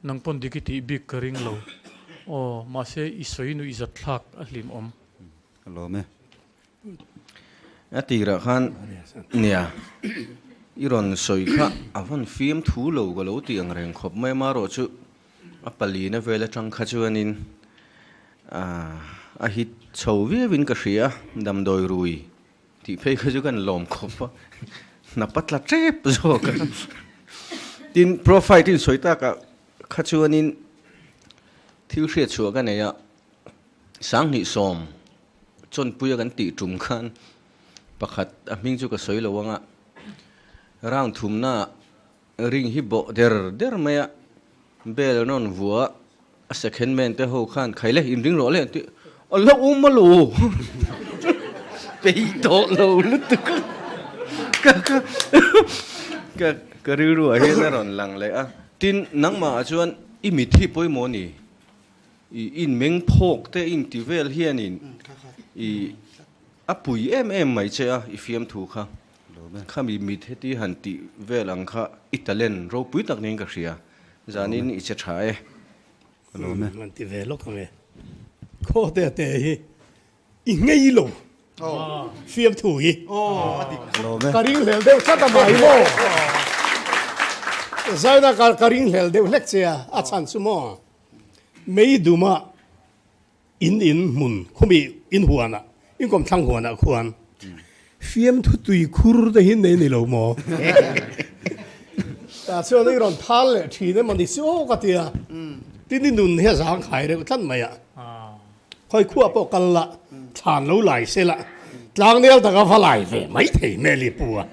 nang pawn dik i tih bik ka ring lo. Aw, mahse i sawi nuihzatthlak a hlimawm. Ka lawm e. A tirah khan nia i rawn sawi kha a vawn fim thu lo ka lo tih ang reng khawp mai amarawh chu a palina vel atang kha chuanin a hit chho viauin ka hria damdawi rui tih phei kha chu kan lawm khawp a hnap a tla tep zawk a tin profile in sawi takah kha chuanin thil hriat chhuah ka nei a 2010 Chawnpuia kan tih tum khan pakhat a hming chu ka sawi lo ang a, round thumna ring hi bawh der der mai a, bell an rawn vua a, a second man te ho khan khai le in ring rawh le an ti, a la awm a lo pei tawh lo lutuk a, ka ka ka ka rilru ah hian a rawn lang leh a, tin nangmah ah chuan i mit hi pawimawh a ni. I in meng phawk te in ti vel hianin i a pui em em mai che a i fiamthu kha. Khami mit heti han tih vel ang kha i talent ropui tak niin ka hria. Zanin i che tha e. Ka lawm e. An ti ve lawk ang e. Khaw te te hi i ngei lo fiamthu hi. Ka ring hlel deuh tlat a mai maw. Zaina ka ring hlel deuh hlek che a, a chhan chu maw. Mei duma in in hmun khumi in huanah in kawmthlang huanah khuan fiamthu tui khur te hi nei ni lo maw? Tah chuan i rawn thal leh thin emaw ni si aw ka ti a, tin i nun hi a zangkhai reuh tlat mai a, khawi khuah pawh kal la thlan lo lai se la. Tlangnel taka va lai ve mai thei hmel i pu a.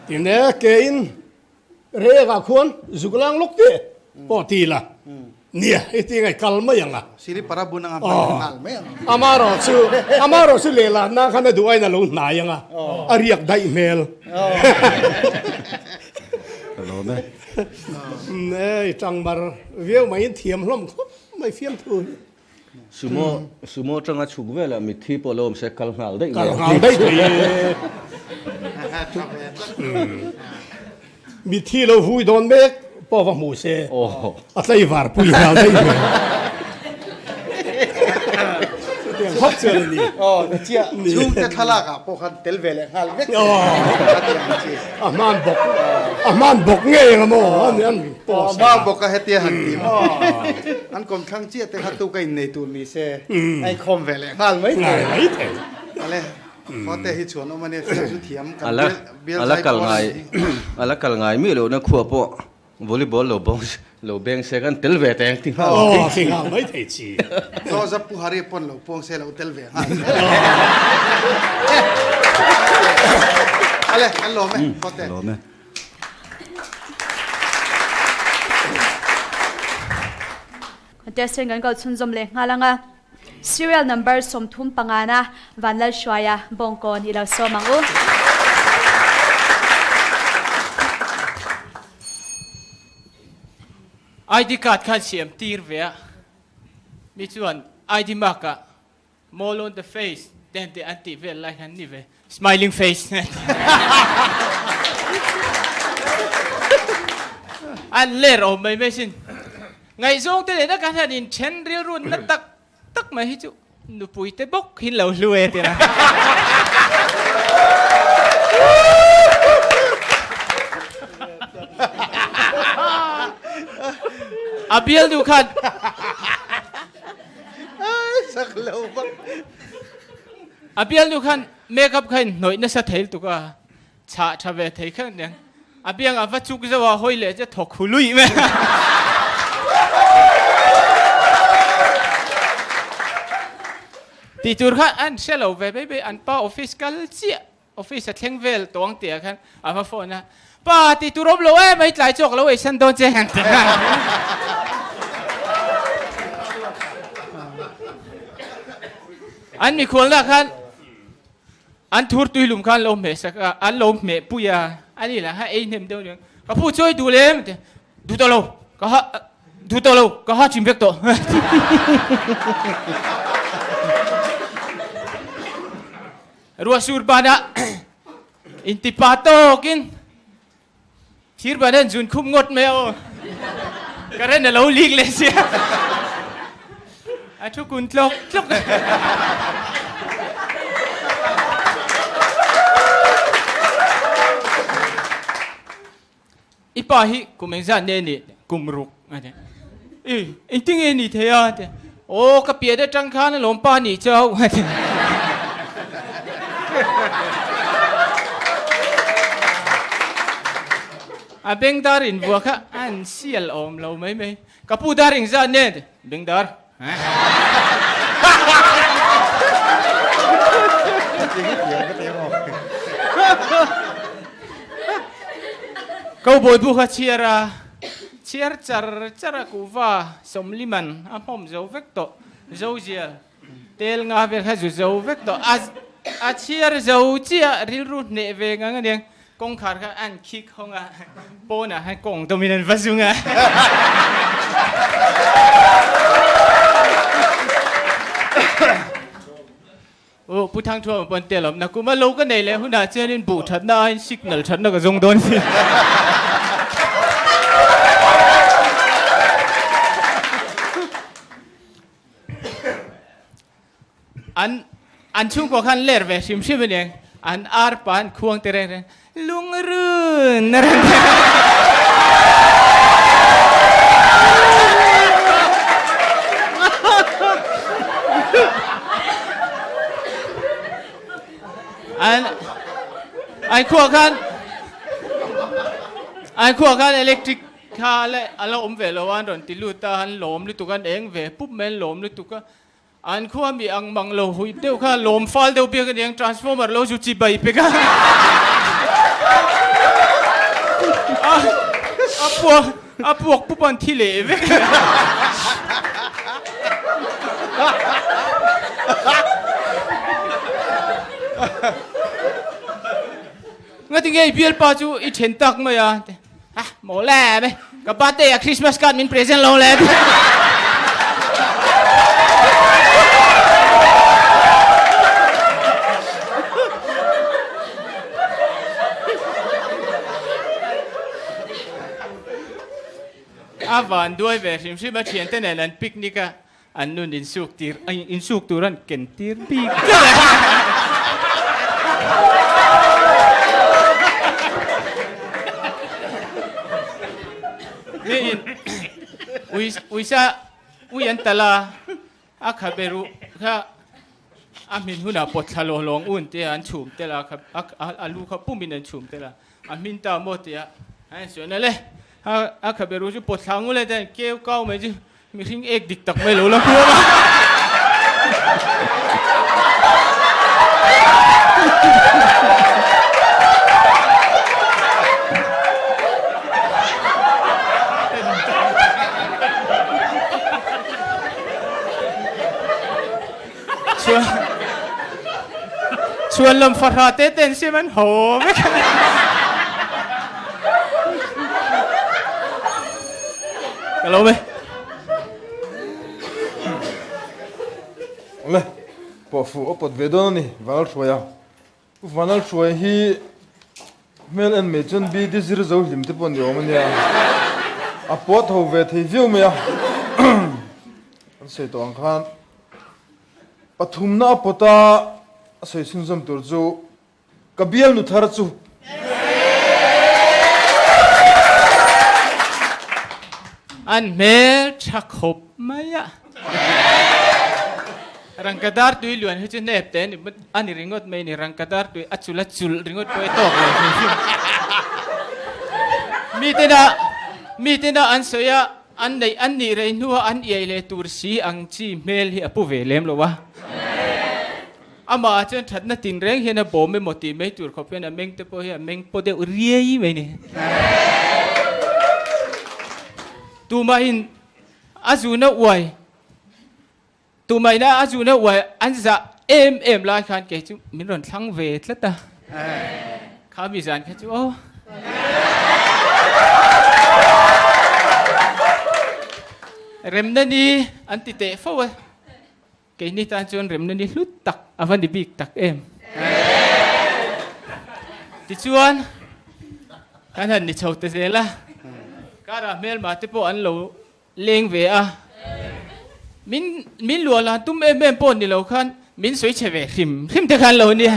Tin e, kein Rengah khuan zuk lang lawk teh pawh ti ila, nia i ti ngai kal mai ang a. Sili para bun anga hman nghal mai ang. Amaherawhchu, amaherawhchu lehlanna khan a duh aiin a lo hnai ang a, a riak daih hmel. Ka lawm e. E, i tang mar viau mai in thiam hlawm khawp mai fiamthu hi. Sumo, sumo atanga chhuk velah mitthi pawh lo awm se kal nghal daih mai. Kal nghal daih thei e. Mitthi lo vui dawn mek pawh va hmu se a tlaivar pui nghal daih mai. Chutiang khawp chuan a ni. Aw ni chiah, chhungte thlalak ah pawh khan tel ve leh nghal vek. A hman bawk, a hman bawk ngei ang a maw an post a. A hman bawk a hetia han ti maw. An kawmthlang chiah te kha tu ka innei tur ni se a inkhawm ve leh nghal mai thei. Mai thei. Ale, Khawte hi chuan awm a nia, fiam chu thiam kan bial Ala zai kal pawl ngai an ni. Ala kal ngai miah lohna khua pawh volleyball lo bawng lo beng se kan tel ve teng ti nghal. Aw, ti nghal mai thei chi. Chaw zap Pu Hari pawn lo puang se lo tel ve nghal. Ale, kan lawm e, Khawte. Lawm e. Contestant kan kal chhunzawm leh nghal ang a, Serial number 35 na Vanlalhruaia Bawngkawn i lo sawm ang u. ID card khan siam tir ve a, mi chuan ID mark ah Mole on the face te an tih an tih vel lai khan ni ve smiling face te an ti. An ler awm mai mai sin. Ngaihzawng te lehna kan han inthen rilru na tak tak mai hi chu nupui te bawk hin lo hlu e tira. A bial duh khan Sak lo bak. A bialnu khan makeup kha in hnawih nasa thei lutuk a, chhah tha ve thei kha aniang. A biang a va chuk zauh a, hawi leh che thawk hu luih mai a. Tih tur kha an hre lo ve mai mai, an pa office kal chiah, office a thleng vel tawng tih ah khan a va phone a, Pa tih tur awm lo em ai tlai chawk lo ei san dawn che han ti nghal. An mikhualna khan an thur tui lum khan lo hmeh sak a, an lo hmeh pui a, ani lah kha ei hnem deuh aniang, ka pu chawi duh lem ti, duh tawh lo, ka ha duh tawh lo, ka ha chim vek tawh. Ruahsur banah intipa tawkin thir ban hian zun khup ngawt mai a aw. Current a lo leak leh sia. A thu kun tlawk tlawk. I pa hi kum engzat nge nih? Kum ruk a ti. I, engtin nge nih thei a? Ti. Aw, ka pian atang khan alawm pa nih chau a ti. A bengdar invuah kha a an sial awm lo mai mai. Ka pu dar engzat nge? Ti. Bengdar. Cowboy bu kha chhiar a, chhiar char char a kuhva sawmliman a hmawm zo vek tawh, zo zial tel nga vel kha zu zo vek tawh, a a chhiar zo chiah rilru hneh ve ngang aniang, kawngkhar kha an khik hawng a, pawnah khan kawng dawmin an va zung a. Aw Pu Thangthuama pawn tel awm na kum a lo ka nei leh hunah chuanin buh thatna aiin signal thatna ka zawng dawn si. An an chhungkua khan ler ve hrim hrim aniang an ar pa an khuang te reng reng lungrun a reng An an khuah khan an khuah khan electric kha a la awm ve lo a an rawn ti lut a an lawm lutuk a an eng ve pup mai an lawm lutuk a. An khua mi ang mang lo hui deuh kha lawm fal deuh biak aniang transformer lo chu chibai pek a. A a puak a puak pup an thi leh vek. Ngati nge i bialpa chu i then tak mai a? Ah, maw le me. Ka birthday a Christmas card min present lo le. A van duai ve hrim hrim a thiante nen an picnic a an nun insuk tir insuk tur an ken tir bik tlat a. Mi in ui uisa ui an tal a a khabe ruh kha a hmin hunah pawt thla lawng lawng un te an chhum tel a a lu kha pumin an chhum tel a a hmin ta maw tia an insuihna le a khabe ruh chu pawt thla ngu le te an keu kau mai chu Mihring ek dik tak mai lo la huam a. Chuan chuan lam fahra te ten sim an haw vek. Ka lo ve. Le, pawh fuh a pawt ve dawn a ni, Vanlalhruai a. Pu Vanlalhruai hi hmel en mai chuan BD zir zo hlim te pawh ni awm a nia. A pawt ho ve thei viau mai a. An sawi tawh ang khan pathumna a pawt a, a sawi chhunzawm tur chu Ka bialnu thar chu. An hmel tha khawp mai a. Rangkadar tui luan hi chu hnep te a ni ringawt mai ni. Rangkadar tui a chul a chulh ringawt pawh i tawk lo hrim hrim. Mitena mitena an sawi a, an neih an nih rei hnua an iai leh tur si ang chi hmel hi a pu ve lem lo a. Amah ah chuan thatna tinreng hian a bawm emaw tih mai tur khawp hian a meng te pawh hi a meng paw deuh riai mai ni. Tumahin a zuna uai, tumahin a zuna uai an zah em em lai khan kei chu min rawn thlang ve tlat a. Kha mi zan kha chu aw. Remna ni an ti teh fo a. Keini tan chuan remna ni hlut tak a va ni bik tak em? Tichuan, kan han ni chho ta zel a, karah hmelma te pawh an lo leng ve a, min min luah lan tum em em pawh ni lo khan min sawi chhe ve hrim hrim te khan lo nia.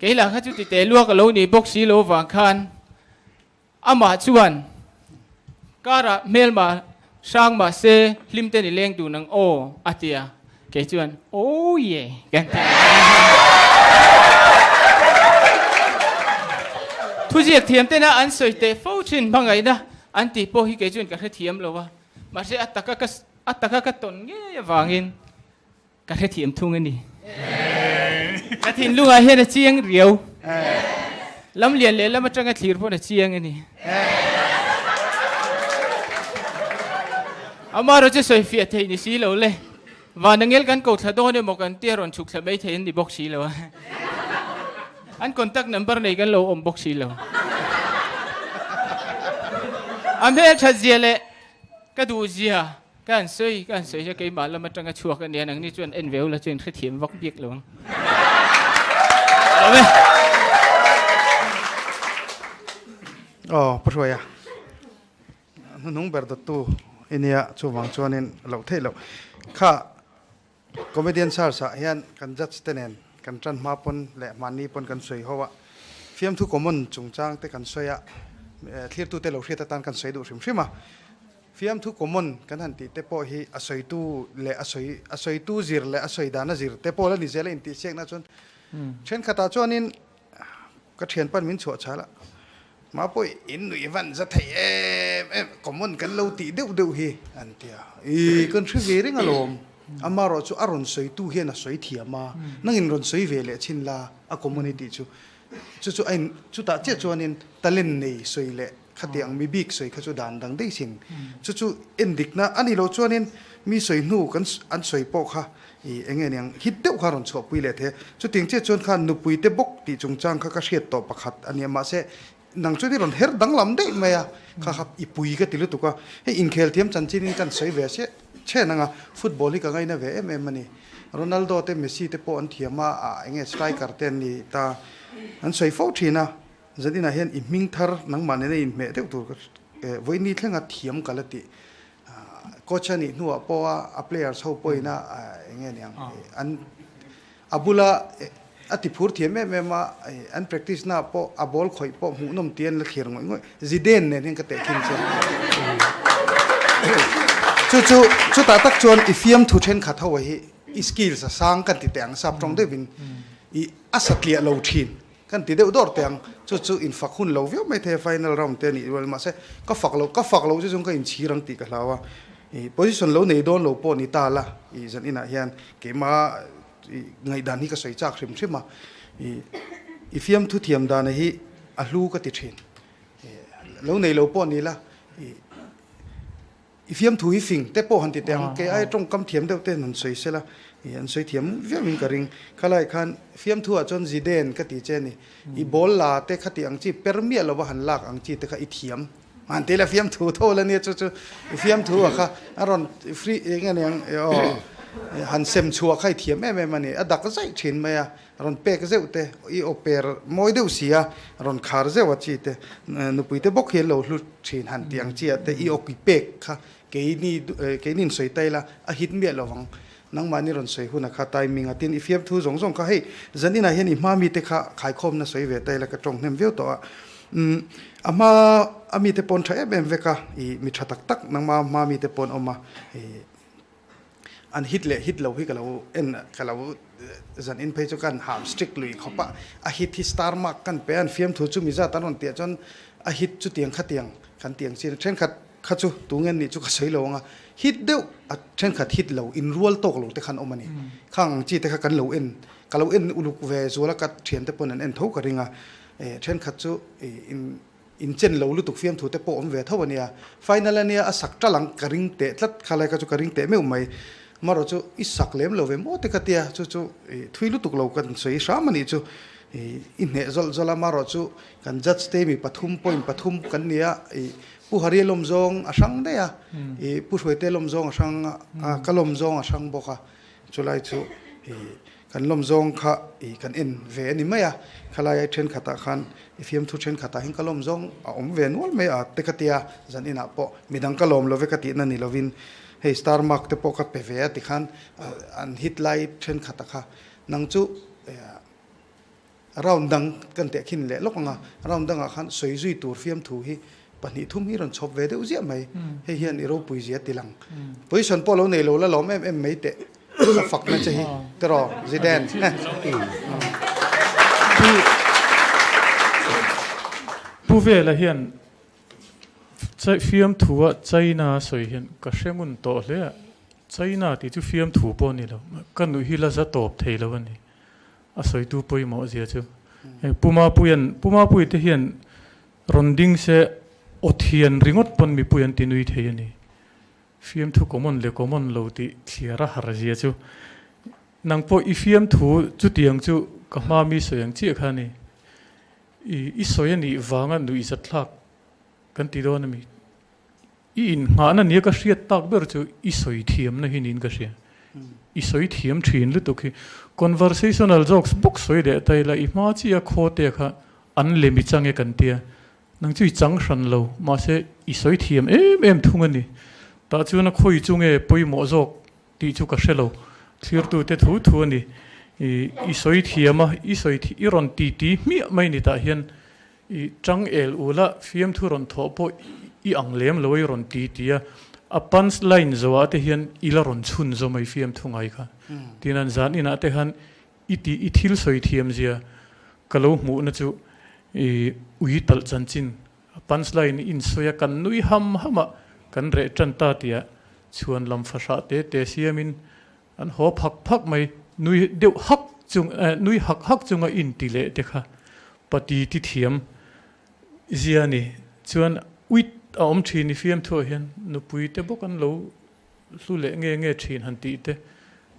Kei lah kha chu tite luak a lo ni bawk si lo vang khan Amah chuan, Karah hmelma hrang mah se hlim te ni leng dun ang aw, a ti a. Kei chuan, Oh ye, kan ti a. Thuziak thiam tena an sawi teh fo thin hmangaihna an tih pawh hi kei chuan ka hrethiam lo a. Mahse a taka ka a taka ka tawn ngei avangin Ka hrethiam thung a ni. Ka thinlungah hian a chiang riau. Lam lian leh lam atanga thlir pawn a chiang a ni. Amaherawh chu sawi fiah theih ni si lo le. Vanangel kan ko thla dawn emaw kan tia rawn chhuk thla mai thei an ni bawk si lo a. An contact number nei kan lo awm bawk si lo. A hmelthat zia leh ka duh zia Ka han sawi, ka han sawi hi keimah lam atanga chhuak a nia, nangni chuan en ve ula chuan hrethiam vak bik lo ang. Lawm e. Aw, Pu Hruaia, hnuhnung ber dawttu i nia, chuvang chuanin loh theih loh. Kha Comedian Search ah hian kan judge te nen kan tan hma pawn leh mahni pawn kan sawi ho a, fiamthu common chungchang te kan sawi a, thlirtute lo hriat atan kan sawi duh hrim hrim a. Fiamthu common kan han tih te pawh hi a sawitu leh a sawi a sawitu zir leh a sawi dana zir te pawh la ni zel a intihsiakna chuan thenkhatah chuanin ka thianpan min chhuah chhal a, Mapui in nuih van za thei em em common kan lo tih deuh deuh hi an ti a, ii kan hre ve reng alawm. Amaherawh chu a rawn sawitu hian a sawi thiam a, nangin rawn sawi ve leh chhin la a community chu. Chu chu a in, chutah chiah chuanin talent nei sawi leh khatiang mi bik sawi kha chu dan dang daih sin. Chu chu endikna a nih loh chuanin mi sawi hnu kan an sawi pawh kha i eng nge niang hit deuh kha rawn chhuahpui leh thei a. Chutiang chiah chuan khan nupui te bawk tih chungchang kha ka hriat tawh pakhat a nia mahse Nang chuan i rawn her danglam daih mai a, kha kha i pui ka ti lutuk a, hei inkhel thiam chanchinin kan sawi ve chiah chhen ang a, football hi ka ngaina ve em em a ni. Ronaldo te Messi te pawh an thiam a, ah enge striker te an ni ta, an sawi fo thin a, zaninah hian i hming thar nangmah nena inhmeh deuh tur ka vawiini thlenga thiam ka la tih. Coach a nih hnuah pawh a a players ho pawhin a enge niang an A bula a ti phur thiam em em a, an practice na pawh a ball khawih pawh hmuhnawm ti an la thlir ngawih ngawih. Zidane nen hian ka teh khin che. Chu chu chutah tak chuan i fiamthu thenkhat ho hi i skills a sang kan ti teh ang sap tawng deuhin i a satliah lo thin kan ti deuh dawr teh ang. Chu chu infak hun lo viau mai thei a final round te a nih rual mahse ka fak lo ka fak lo chu chuan ka inchhir ang tih ka hlau a. I position lo nei dawn lo pawh ni ta la i zan inah hian keimah i ngaihdan hi ka sawi chak hrim hrim a, i i fiamthu thiam dana hi a hlu ka ti thin. Lo nei lo pawh ni la i i fiamthu hi fing te pawh han ti teh ang, kei aia tawngkam thiam deuh ten han sawi sela i an sawi thiam viau in ka ring. Khalai khan fiamthu ah chuan Zidane ka ti che a ni, i ball la te khati ang chi per miah lova han lak ang chi te kha i thiam. Man te la fiam thu tho la nia chu chu i fiam thu a kha a rawn free eng a niang e aw han sem chhuah kha i thiam em em a ni a dak zaih thin mai a rawn pek zeuh te i aw per mawi deuh si a rawn khar zeuh a chi te nupui te bawk hi an lo hlu thin han tih ang chi ah te i aw ki pek kha keini keini in sawi ta ila a hit miah lo vang nangmahni rawn sawi hun a kha timing a tin i fiam thu zawng zawng kha hei zanin ah hian i hma mite kha khaikhawmna sawi ve ta ila ka tawng hnem viau tawh a Umm a hma a mite pawn tha em em vek a, ih mi tha tak tak nangma hma mite pawn awm a, ih an hit leh hit lo hi ka lo en ka lo zan in phei chu kan ham strict lui khawp a, a hit hi star mark kan pe a, an fiamthu chu mi zat an rawn tih ah chuan a hit chu tiang khatiang kan tiang chin a, thenkhat kha chu tunge an nih chu ka sawi lo ang a, hit deuh a thenkhat hit lo inrual tawk lo te khan awm a ni, khang ang chi te kha kan lo en ka lo en uluk ve zual a ka thiante pawn an en tho ka ring a. Thenkhat chu in chen lo lutuk fiamthu te pawh awm ve tho a nia. Final a nia a sak tal ang ka ring teh tlat kha lai kha chu ka ring teh meuh mai. Marawh chu i sak lem lo ve maw te ka tia chu chu thui lutuk lo kan sawi hram a nih chu. I hneh zawlh zawlh a marawh chu kan judge te mi pathum point pathum kan nia Pu Haria lawm zawng a hrang daih a, Pu Hruaite lawm zawng a hrang a, ka lawm zawng a hrang bawk a. Chulai chu kan lawm zawng kha kan en ve a ni mai a, khalai thenkhatah khan i fiamthu thenkhatah hian ka lawm zawng a awm ve nual mai a te ka tia, zan inah pawh midang ka lawm love ka tihna ni lovin hei star mark te pawh ka pe ve a tikhan an hit lai thenkhatah kha nang chu Round dang kan teh khin leh lawk ang a, round dangah khan sawi zui tur fiamthu hi pahnih thum hi rawn chhawp ve deuh ziah mai. Hei hian i ropui zia ti lang. Position pawh lo nei lo la lawm em em mai teh ka fakna che hi tiraw Zidane. Pu Vela hian fiamthua China sawi hian ka hre ngun tawh hle a, China tih chu fiamthu pawh a ni lo, ka nuih hi la za tawp thei lo a ni. A sawitu pawimawh zia chu hei Pu Mapuia'n Pu Mapuii te hian rawn ding se aw thian ringawt pawn mipui an ti nui thei a ni. Fiamthu common leh common lo tih thliar a har zia chu nang pawh i fiamthu chutiang chu ka hma mi sawi ang chiah kha a ni. I i sawi a nih vanga nuihzatthlak kan ti dawn a mi. I innghahna nia ka hriat tak ber chu i sawi thiamna hi niin ka hria. I sawi thiam thin lutuk hi. Conversational jokes bawk sawi leh ta ila i hma chiah khaw te kha an lem i chang e kan tia. Nang chu i chang hran lo, mahse i sawi thiam em em thung a ni. Tah chuan a khawi chu nge pawimawh zawk tih chu ka hre lo. Thlirtute thu thu a ni. I sawi thiam a, i sawi i rawn titi hmiah mai ni tah hian I chang el u la, fiamthu rawn thawh pawh i ang lem lo i rawn ti ti a, a punch line zawh ah te hian i la rawn chhun zawm a i fiamthu ngai kha. Tin an zan inah te khan i tih i thil sawi thiam zia ka lo hmuh na chu i ui talh chanchin a punch line i insawi a kan nui ham ham a kan reh tan ta tih ah chhuan lam fahrah te te siam in. An haw phak phak mai, nui deuh hak chung nui hak hak chunga inti leh te kha pati ti thiam zia ni. Chuan uit a awm thin i fiamthuah hian nupui te bawk an lo hlu leh nge nge thin han tih te,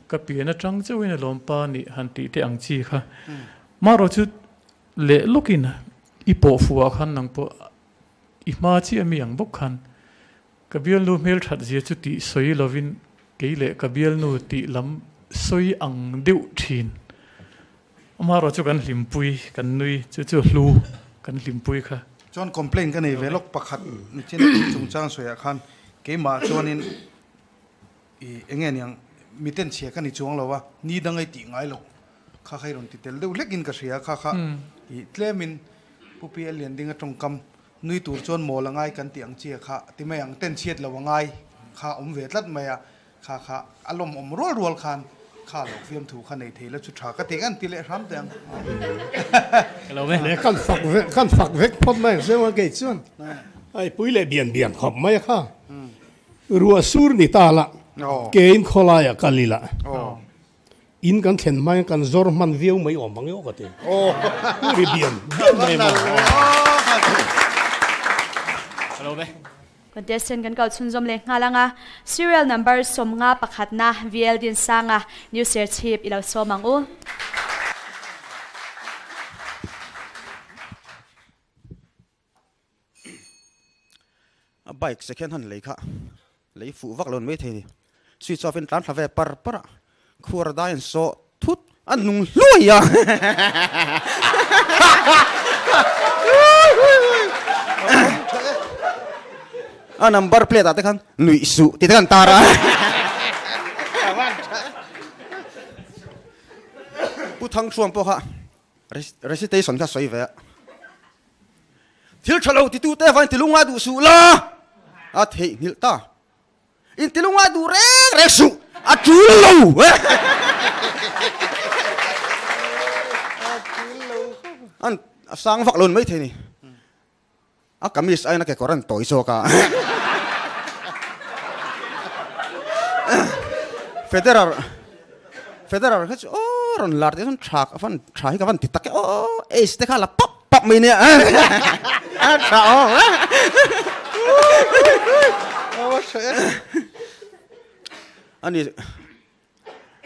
ka pian atang chauhin a lawm pa nih han tih te ang chi kha. Marawh chu leh lawkin i pawh fuhah khan nang pawh i hma chiah mi ang bawk khan Ka bialnu hmelthat zia chu tih sawi lovin kei leh ka bialnu tih lam sawi ang deuh thin. Amaherawh chu kan hlimpui, kan nui, chu chu hlu kan hlimpui kha. Chuan complaint ka nei ve lawk pakhat nichin a thil chungchang sawiah khan keimah chuanin i enge niang miten chhia ka ni chuang lo a, ni dang ei tih ngai loh kha kha i rawn ti tel deuh hlekin ka hria kha kha i tlemin Pu PL Liandinga tawngkam Nui tur chuan mawl a ngai kan tih ang chia kha ti mai ang, ten chhiat lo a ngai kha awm ve tlat mai a, kha kha a lawm awm rual rual khan kha lo fiamthu kha nei thei la chu tha ka ti ang ti leh hram teh ang. Le kan fak vek kan fak vek phawt mai ang seng a kei chuan ai pui leh bian bian khawp mai a kha ruah sur ni ta la kein khawlai ah kal ila. In kan thlen hmain kan zawr hman viau mai awm ang e aw ka ti. Ri bian bian mai maw. Contestant kan kal chhunzawm leh nghal ang a, Serial number 50 pakhatna VL Dinsanga New Serchhip i lo sawm ang u. A bike second hand lei kha lei fuh vak lo ni maithei ni. Switch off in tlan thla ve par par a, khuar dai an sawh thut a nung hluai a. A number plate ah te khan nuih suh tih te khan tar a. Pu Thangchhuang pawh kha recitation kha sawi ve a. Thil tha lo titute avangin tilunga duh suh la, a theihnghilh ta. In tilunga duh reng reng suh, a tul lo. An a sang vak lo ni maithei ni. A kamis aiin a kekawr an tawi zawk a. Federer Federer kha chu aw rawn lar tih chuan tha ka van tha hi ka van ti tak e aw ace te kha la pap pap mai nia a tha aw ani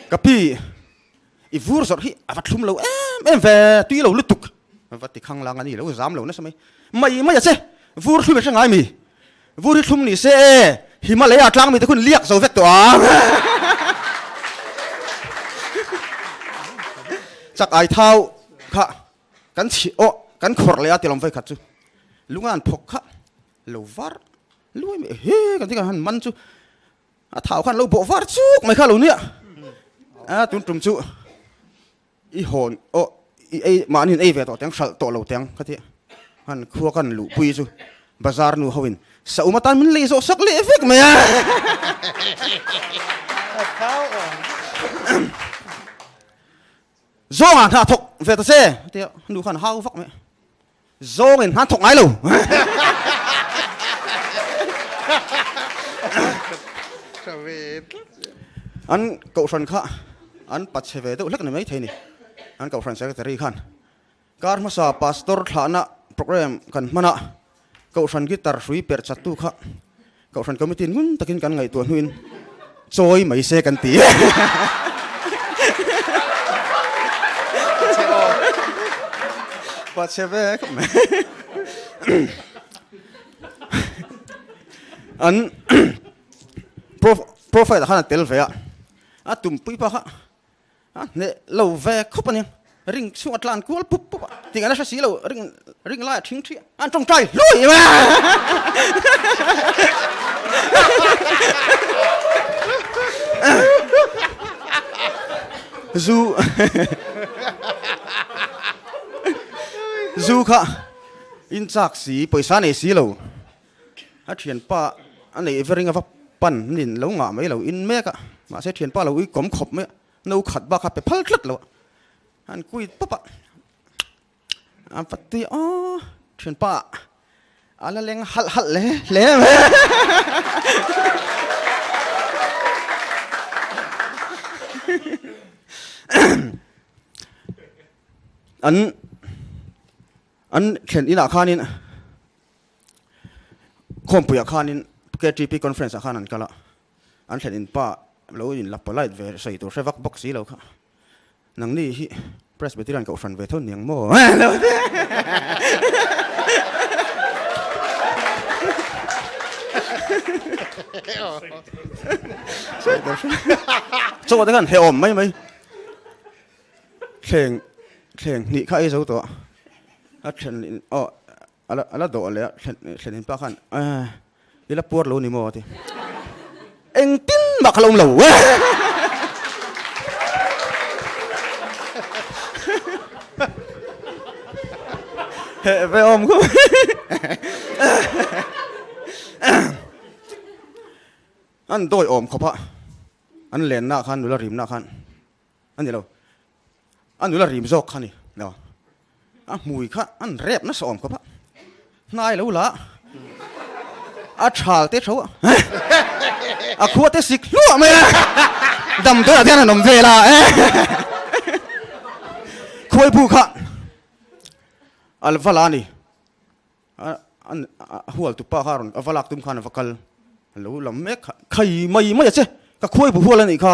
ka pi i vur zawrh hi a va thlum lo em em ve tui lo lutuk va ti khang lang ani lo zam lo nasa mai mai mai a che vur thlum i hre ngai mi Vur hi thlum ni se e, Himalaya tlang mite khun liak zo vek tawh ang. Chak ai thau kha kan chhi aw kan khawrh leh a tilawm vei khat chu lunga an phawk kha lo var luai mai he kan ti kan han man chu a thau khan lo bawh var chuk mai kha lo nia a tun tum chu I hawn aw i ei mahni in ei ve tawh teng hralh tawh lo teng ka ti han khua kan luh pui chu bazar nu ho in saum atan min lei zawh sak leh vek mai a. Zawng ah hna thawk ve ta che tia nu khan hau vak mai zawng in hna thawk ngai lo. An kohhran kha an pachhe ve deuh hlek ni maithei ni. An kohhran secretary khan kar hmasa pastor thlahna program kan hman a, kohhran guitar hrui perh chattu kha kohhran committee ngun takin kan ngaihtuah hnuin chawi mai se kan ti. Pachhe ve khawp mai. An profile ah khan a tel ve a, a tumpui pa kha a hneh lo ve khawp a ni. Ring chhung a tlan kual pup pup a, tih an la hre si lo, ring ring lai a thing thi a, an tawngtai hlui mai a. Zu zu kha in chak si, pawisa nei si lo. A thianpa a neih ve ring a va pan nin lo ngah mai lo in mek a, mahse thianpa lo ui kawm khawp mai a, no khat bak a pe phal tlat lo a, an kui pawp a, a va tui a aw thianpa a la leng halh halh hle hle mai. An an thlen inah khanin khawmpuiah khanin KTP conference ah khan an kal a, an thlen in pa lo in la polite ve sawi tur hre vak bawk si lo kha. Nangni hi Presbyterian kohhran ve tho niang maw? Chaw te khan he awm mai mai. Thleng thleng hnih kha ei zo tawh a. A then in aw a la dawh leh a thlen thlen in pa khan i la puar lo ni maw a ti. Engtin mah kha la awm lo. Heh ve awm khawp An dawi awm khawp a, an lenna khan nula rimna khan a ni lo. A nula rim zawk kha ni lo. A hmui kha an rep nasa awm khawp a, hnai lo la a thal te tho a, a khua te sik hluah mai a, damdawi ah te hian an awm vel a, khuai bu kha a va la a ni. A hual tupa kha rawn a va lak tum khan a va kal a lo lam mek kha khai mai mai a che ka khuai bu hual a nih kha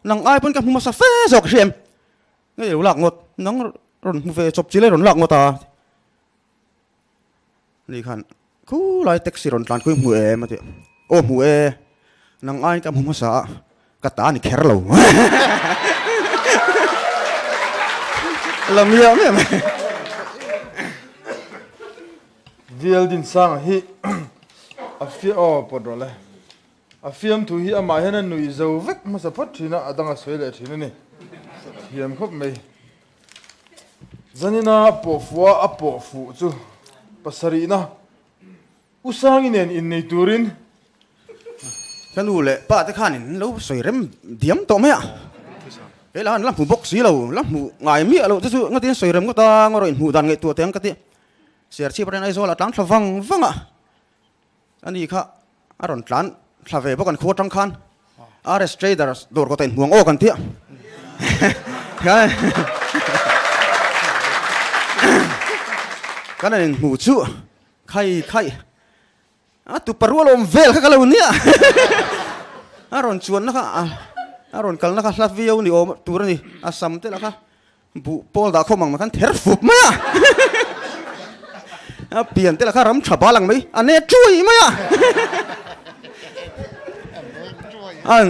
nang ai pawn ka hmu hmasa fe zawk ka hria em ngei lo lak ngawt nang rawn hmu ve chawp chile rawn lak ngawt a ni khan khulai taxi rawn tlan khui hmu em a ti aw hmu e nang aiin ka hmu hmasa a ka ta ni kher lo la miah miah mai. VL Dinsanga hi a fi aw pawt rawh le. A fiamthu hi amah hian a nui zo vek hmasa phawt thin a, a dang a sawi leh thin a ni. Thiam khawp mai. Zanina pawhfuh a a pawhfuh chu pasarihna U Sangi nen innei turin. Ka nu leh pa te khan in lo sawi rem diam tawh mai a, kei lah an la hmu bawk si lo, la hmu ngai miah loh te chu ngatin sawi rem ngawt a, ngaw rawh inhmuh dan ngaihtuah teh ang ka ti. Serchhip atangin Aizawl ah tlang thla vang vang a, ani kha a rawn tlan thla ve bawk an khu atang khan RS Traders dawr kawta inhmuang aw kan ti a. Kan an inhmu chu. Khai khai, a tupa rual awm vel kha ka lo nia. A rawn chuanna kha a rawn kalna kha hla viau ni awm tur a ni. A sam te lah kha buh pawl dah khawm ang mai khan ther fup mai a. A pian te lah kha ram tha bal ang mai a ne chuai mai a. An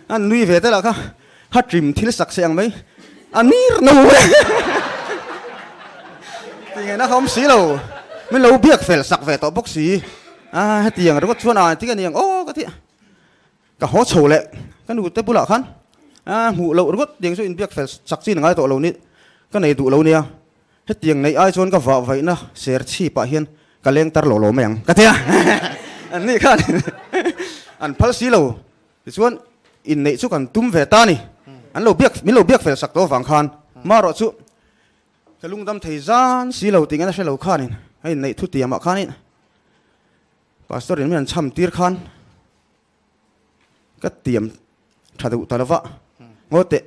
an nui ve te lah kha ha trim thil sak se ang mai a nir no e ti nge na ka awm si lo min lo biak fel sak ve tawh bawk si a hetiang ringawt chuan a ti ka ni ang aw ka ti ka haw chho leh ka nu te bulah khan a hmuh loh ringawt tiang chu inbiak fel sak chin a ngai tawh lo ni ka nei duh lo nia hetiang neih ai chuan ka vah vaihna ser chhipah hian ka leng tar lo lo mai ang ka ti a an ni khan an phal si lo Tichuan, inneih chu kan tum ve ta a ni. An lo biak, min lo biak fel sak tawh avang khan marawh chu ka lungdam thei zan si lo tih ngen a hre lo khanin a inneih thu tiamah khanin Pastor in min an chham tir khan ka tiam tha deuh ta lova ngaw teh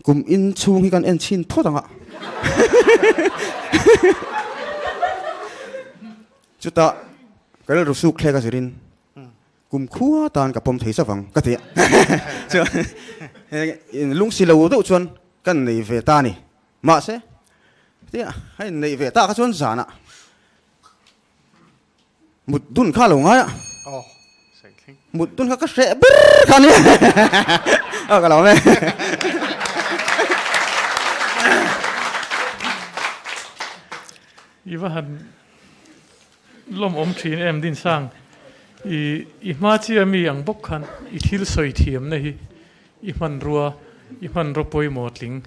Kum in chhung hi kan en chhin phawt ang a. Chutah ka rilru suk thlek a zirin kum khua tan ka pawm thei savang ka ti a. Chuan lungsi lo deuh chuan kan nei ve ta a ni. Mahse tia a inneih ve tak a chuan zanah Mut dun kha lo ngai a. Mut dun kha ka hreh ber kha ni. A ka lo me. I va han lawm awm thin em din sang. I i hma chia mi ang bawk khan i thil sawi thiam na hi i hmanrua i hmanraw pawimawh tling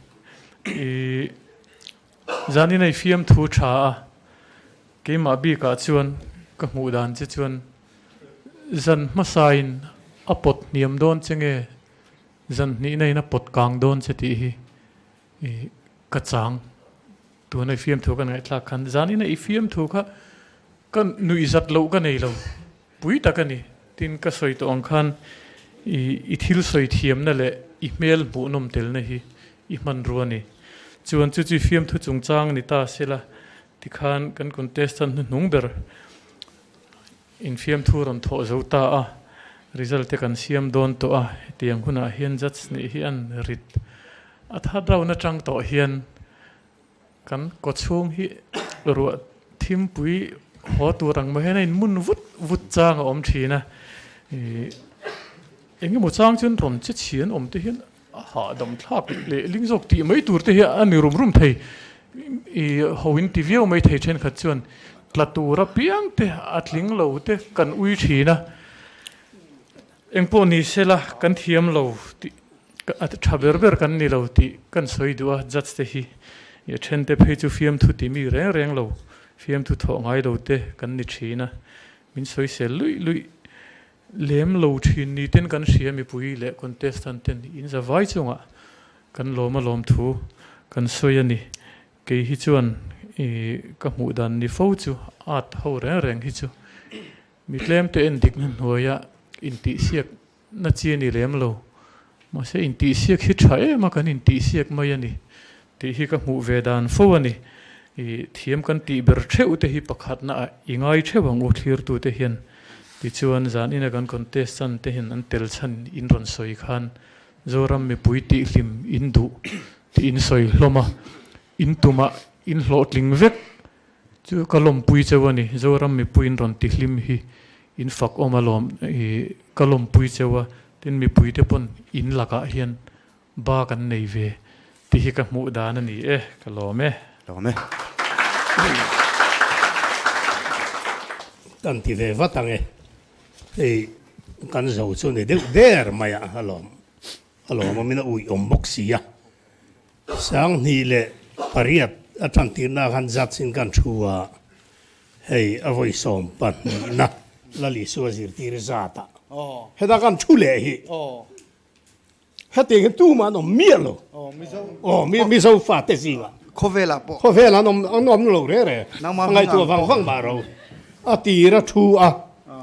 i Zanin a i fiamthu tha a, keimah bikah chuan ka hmuh dan che chuan zan hmasain a pawt hniam dawn che nge zan hnihna in a pawt kang dawn che tih hi ka chang. Tuna i fiamthu kan ngaihthlak khan zanin a i fiamthu kha ka nuihzat loh ka nei lo pui tak a ni. Tin ka sawi tawh ang khan i thil sawi thiamna leh i hmel hmuhnawm telna hi. i hmanrua a ni. Chuan chu chu fiamthu chungchang ni ta sela tikhan kan contestant hnuhnung ber infiamthu rawn thawh zo ta a, result te kan siam dawn tawh a, hetiang hunah hian judge nih hi an rit a third round atang tawh hian Kan kawchhung hi ruah thimpui haw tur ang mai hian a inmun vut vut chang a awm thin a, ih eng emaw chang chuan rawn che chhian awm te hian a hahdam thlak leh ling zawk tih mai tur te hi a ni rum rum thei, ih ho in ti viau mai thei thenkhat chuan tla tur apiang te a tling lo te kan ui thin a, engpawh ni sela kan thiam lo tih A tha ber ber kan ni lo tih kan sawi duh a, judge te hi a then te phei chu fiamthu ti mi reng reng lo, fiamthu thawh ngai lo te kan ni thin a, min sawisel luih luih lem lo thin ni ten kan hria mipui leh contestant ten in za vai chungah kan lawm a lawmthu kan sawi a ni. Kei hi chuan i ka hmuh dan ni fo chu art ho reng reng hi chu mi tlem te en dikna hnuaia intihsiak Na chi a ni lem lo. Mahse intihsiak hi tha em a, kan intihsiak mai a ni tih hi ka hmuh ve dan fo a ni. I thiam kan tih ber theuh te hi pakhatna ah i ngai theuh ang u thlirtute hian. Tichuan zan ina kan contestant te hian an tel chhan in rawn sawi khan Zoram mipui tihhlim in duh tih in sawi hlawm a, in tumah in hlawhtling vek Chu ka lawmpui cheu a ni, Zoram mipui in rawn ti hlim hi in fak awm alawm i ka lawmpui cheu a, tin mipui te pawn in lakah hian ba kan nei ve tih hi ka hmuh dan a ni e, ka lawm e. Lawm e. Kan ti ve vat ang e, hei kan zo chu ni deuh der mai a alawm, alawm awmin a uih awm bawk si a. 2008 a tantirna khan judge in kan thu a, hei a vawi 12na Lal Isua zirtir zat a, heta kan thu leh hi hetiang hi tumah an awm miah lo, aw Mizo fate zingah khawvelah pawh khawvel an awm an awm lo re re, a ngaihtuah vang vang mah ro, a tir a thu a,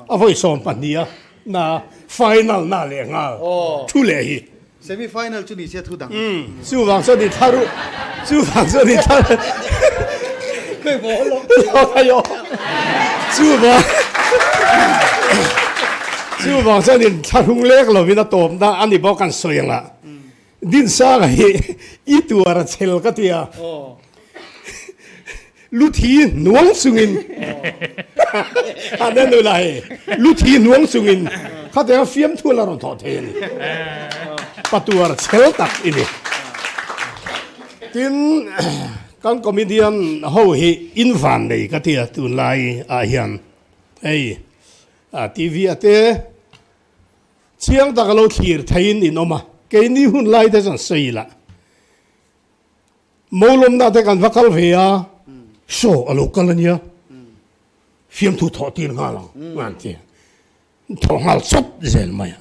a vawi 12 a na final na leh nghal thu leh hi. Semi final chu ni se thu dang. Chuvang chuan i thar u. Chuvang chuan i thar. Khoi bo lo. Ayo. Chuvang. Chuvang chuan in thlahrung lek lovin a tawp na ani bawk kan sawi anga. Dinsanga hi i tuar a chhel ka tia. Lu thi nuang chungin a nen ula hei lu thi nuang chungin khatiang fiamthu la rawn thawh thei a ni. Patuar chhel tak i ni. Tin, kan comedian ho hi in van nei ka tia tunlai ah hian hei TV ah te chiang tak a lo thlir theiin in awm a, keini hun lai te chuan sawi ila. Molawmna te kan va kal ve a, saw a lo kal a nia, fiamthu thawh tir nghal ang an ti a, thawh nghal chawt zel mai a.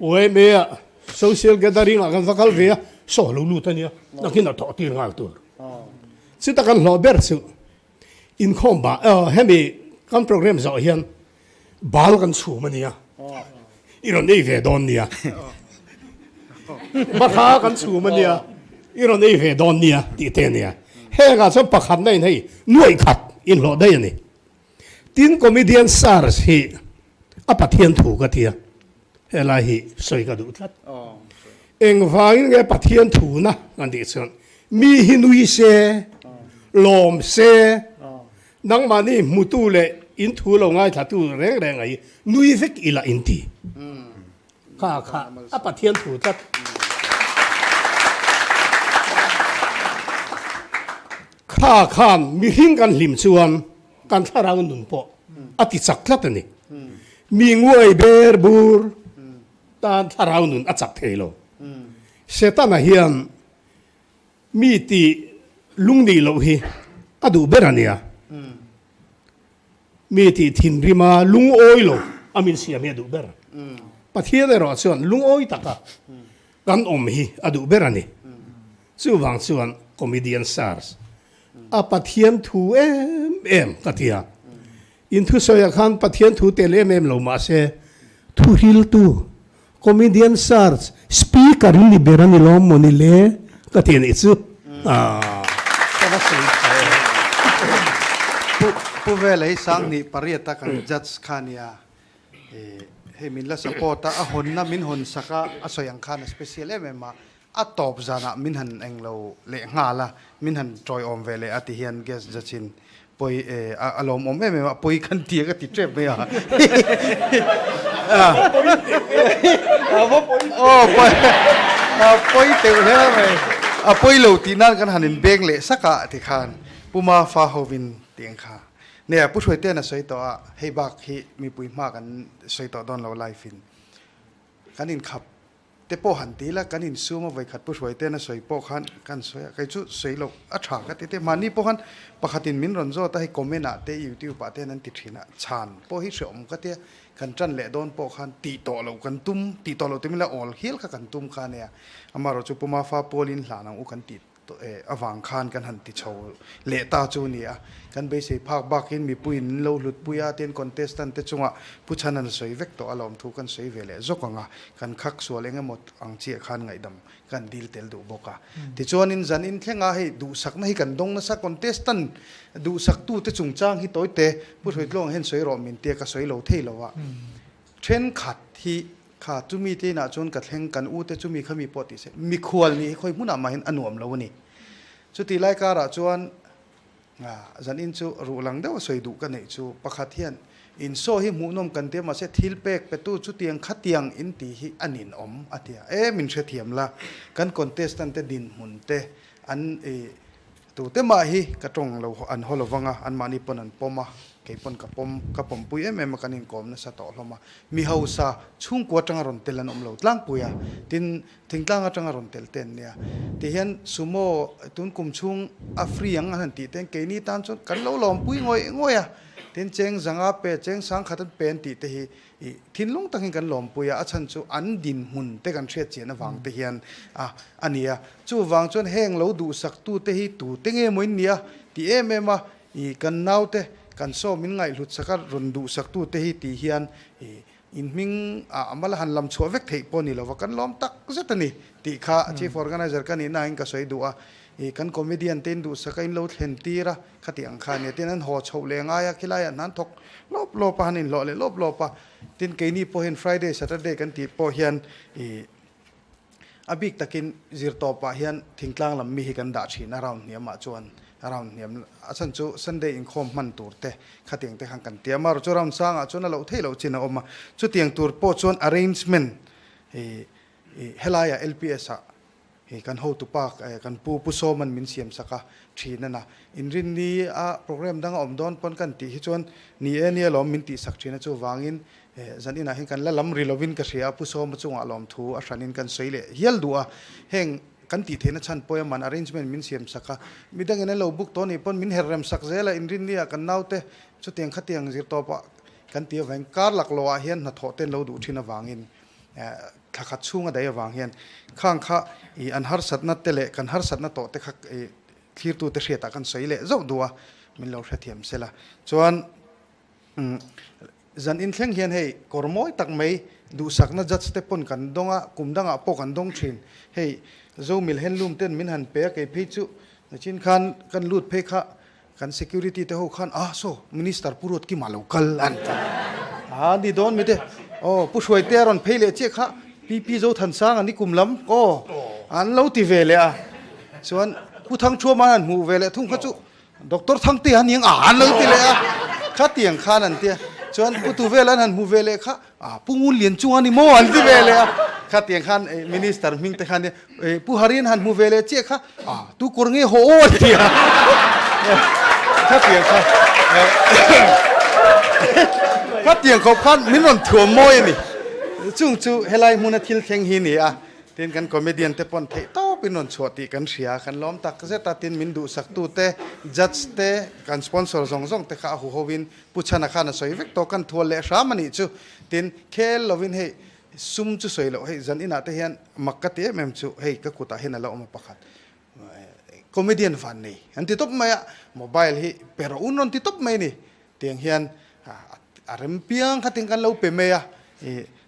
YMA ah social gathering ah kan va kal ve a, saw a lo lut a nia, nakin a thawh tir nghal tur. Chuta kan hlawh ber chu inkhawm ba hemi kan program zawh hian Bal kan chhum a nia, i rawn ei ve dawn nia. Bahra kan chhum a nia, i rawn ei ve dawn nia tih te a nia. Hengah chuan pakhatna in hei nuaih khat inhlawh daih a ni. Tin, comedian search hi a Pathian thu ka ti a, helai hi sawi ka duh tlat. Engvangin nge Pathian thuna kan tih chuan mi hi nui se, lawm se, Nangmahni hmutu leh in thu lo ngaithlatu reng reng ai nui vek ila in ti. Kha kha a Pathian thu tlat. Kha khan mihring kan hlim chuan kan thlarau nun pawh a ti chak tlat a ni. Mi nguai ber bur tan thlarau nun a chak thei lo. Setana hian Mi tih lungnih loh hi a duh ber a nia. Mi tih thinrima lungawi lo a min siam hi a duh ber. Pathian erawh chuan lungawi taka kan awm hi a duh ber a ni. Chuvang chuan comedian search a Pathian thu em em ka ti a. Inthusawiah khan Pathian thu tel em em lo mahse thuhriltu. Comedian Search Speaker in ni ber a ni lawm maw ni le ka ti a nih chu. Aaa. Ka va sawi tha em. Pu Pu Vela hi Sanghnih pariata kan judge kha nia. Hei min la support a, a hawnna min hawn sak a, a sawi ang khan a special em em a, a tawp zanah min han englo leh nghal a, min han tawiawm ve leh a ti hian guest judge in pawi a lawmawm em em a, pawi kan ti a ka ti tep mai a. Aw pawi teuh hle mai, a pawi lo tih nan kan han inbeng leh sak a ti khan Puma fa hovin tih ang kha. Nia, Pu Hruaitean a sawi tawh a, hei bak hi mipui hma kan sawi tawh dawn lo live in kan inkhap te pawh han ti ila kan insum a vawikhat Pu Hruaitean a sawi pawh khan kan sawi a, kei chu sawi loh a tha ka ti te, mahni pawh khan pakhatin min rawn zawt a hei comment ah te youtube ah te hian an ti thin a, chhan pawh hi hreawm ka tia, kan tan leh dawn pawh khan tih tawh loh kan tum, tih tawh loh timi la awl hial kha kan tum kha ania, amaherawhchu Pu Mafa Pawlin hlan ang u kan tih. Avang khan kan han ti chho leh ta chu a ni a, kan beisei phak bakin mipuiin an lo hlut pui a, tin contestant te chungah Pu Chhan an sawi vek tawh a lawmthu kan sawi ve leh zawk ang a, kan khak sual eng emaw ang chiah khan ngaihdam kan dil tel duh bawk a. Tichuanin zan in thlenga hei duhsakna hi kan dawng nasa, contestant duhsaktute chungchang hi tawite Pu Hruaitlawng hian sawi rawh min tia ka sawi lo thei lo a, thenkhat hi Kha chumi te inah chuan ka thleng, kan u te chumi kha mi pawh tih se, mikhual nih hi khawi hmunah mahin a nuam lo a ni. Chuti lai karah chuan zan in chu ruh lang deuh a sawi duh ka neih chu pakhat hian insaw hi hmuhnawm kan tia mahse thil pek petu chutiang khatiang in tih hi a ninawm a tia. E min hrethiam la, kan contestant te dinhmun te an i Tute mah hi ka tawng lo an haw lovang a, anmahni pawn an pawm a, kei pawn ka pawm, ka pawmpui em em a, kan inkawm nasa tawh hlawm a. Mi hausa chhungkua atanga rawn tel an awm lo tlangpui a, tin thingtlang atanga rawn tel te an nia. Tihian sumo tun kum chhung a free ang an han tih te keini tan chuan kan lo lawmpui ngawih ngawih a, tin cheng zanga pe, cheng sangkhat an pe an tih te hi I thinlung takin kan lawmpui a, a chhan chu an dinhmun te kan hriat chian avang te hian a a ni a. Chuvang chuan heng lo duhsaktute hi tute nge maw in nia ti em em a, i kan naute kan sawm in ngaihhlut sak a rawn duhsaktute hi tih hian i in hming a mal a han lam chhuah vek theih pawh a ni lo va, kan lawm tak zet a ni tih kha Chief Organizer ka nih nain ka sawi duh a. I kan comedian te in duhsak a in lo thlen tir a, khati ang kha a nia. Tin, an haw chhoh leh ngai a, khilaiah hna an thawk lawp lawp a, han inhlawh leh lawp lawp a. Tin, keini pawh hian Friday, Saturday kan tih pawh hian i a bik takin zirtawpah hian thingtlang lam mi hi kan dah thin a, round hniamah chuan round hniam a chhan chu Sunday inkhawm hman tur te khatiang te khan kan ti a. Amaherawhchu chu round sangah chuan a loh theih loh chin a awm a. Chutiang tur pawh chuan arrangement i helaiah LPS-ah Hei kan hotupa kan pu Pu Sawman min siam sak a, thin a na. Inrinni a program dang a awm dawn pawn kan tih hi chuan ni e nia lawm min tih sak thin a chuvangin zan inah hian kan la lam ri lovin ka hria a, Pu Sawma chungah lawmthu a hranin kan sawi leh hial duh a. Heng kan tih theihna chhan pawia man arrangement min siam sak a, midangin an lo book tawh nih pawn min her rem sak zel a, inrinni ah kan naute chutiang khatiang zirtawpah kan tih avangin kar laklawh ah hian hnathawh te an lo duh thin avangin Thla khat chhunga daih avang hian khang kha i an harsatna te leh kan harsatna tawh te kha i thlirtute hriatah kan sawi leh zauh duh a, min lo hrethiam sela. Chuan zan inthleng hian hei kawr mawi tak mai duhsakna judge te pawn kan dawng a, kum dangah pawh kan dawng thin. Hei Zomil handloom ten min han pe a, kei phei chu nachin khan kan lut phei kha Kan security te ho khan ah saw minister Pu Ruatkima lo kal an ti a ni dawn mite aw Pu Hruaite a rawn phei leh chiah kha PP Zothansanga ni kum lam aw an lo ti ve leh a chuan Pu Thangthuama an hmuh ve leh thung kha chu Doctor Thangtea aniang a an lo ti leh a khatiang khan an tia chuan Pu Tuvela an han hmu ve leh kha Ah, Pu Ngun Lian Chung a ni maw an ti ve leh a. Khatiang khan Minister hming te khan Pu Harin han hmu ve leh chiah kha, ah, tu kawr nge haw aw an ti a. Khatiang kha khatiang khawp khan min rawn thuam mawi a ni. Chung chu helai hmuna thil thleng hi ni a. Tin kan comedian te pawn theih tawp in rawn chhuah tih kan hria, kan lawm tak zet a. Tin min duhsaktu te, judge te, kan sponsor zawng zawng te kha a huho in Pu Chhana khan a sawi vek tawh, kan thual leh hram a nih chu. Tin, khel lovin hei sum chu sawi loh, hei zan inah te hian mak ka ti em em chu, hei ka kutah hian a la awm a pakhat. Comedian van nei an ti tawp mai a, mobile hi pe rawh un rawn ti tawp mai a ni. Tiang hian a rem piang kha tiang kan lo pe mai a,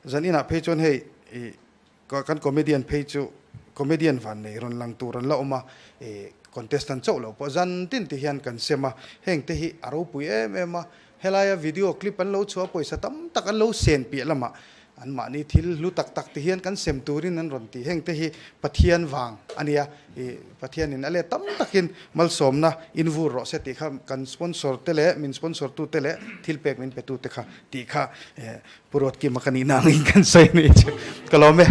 zan inah phei chuan hei. I kan comedian phei chu comedian van nei rawn lang tur an la awm a, i contestant chauh lo pawh zan tin ti hian kan sem a, heng te hi a ropui em em a, helaia video clip an lo chhuah a pawisa tam tak an lo sen piah lamah an mahni thil hlu tak tak ti hian kan sem turin an rawn ti, heng te hi Pathian vang a nia, i Pathianin a let tam takin malsawmna in vur rawh se tih kha kan sponsor te leh min sponsor tu te leh thil pek min pe tu te kha tih kha Pu Ruatkima ka nihna angin kan sawi a nih chu ka lawm e.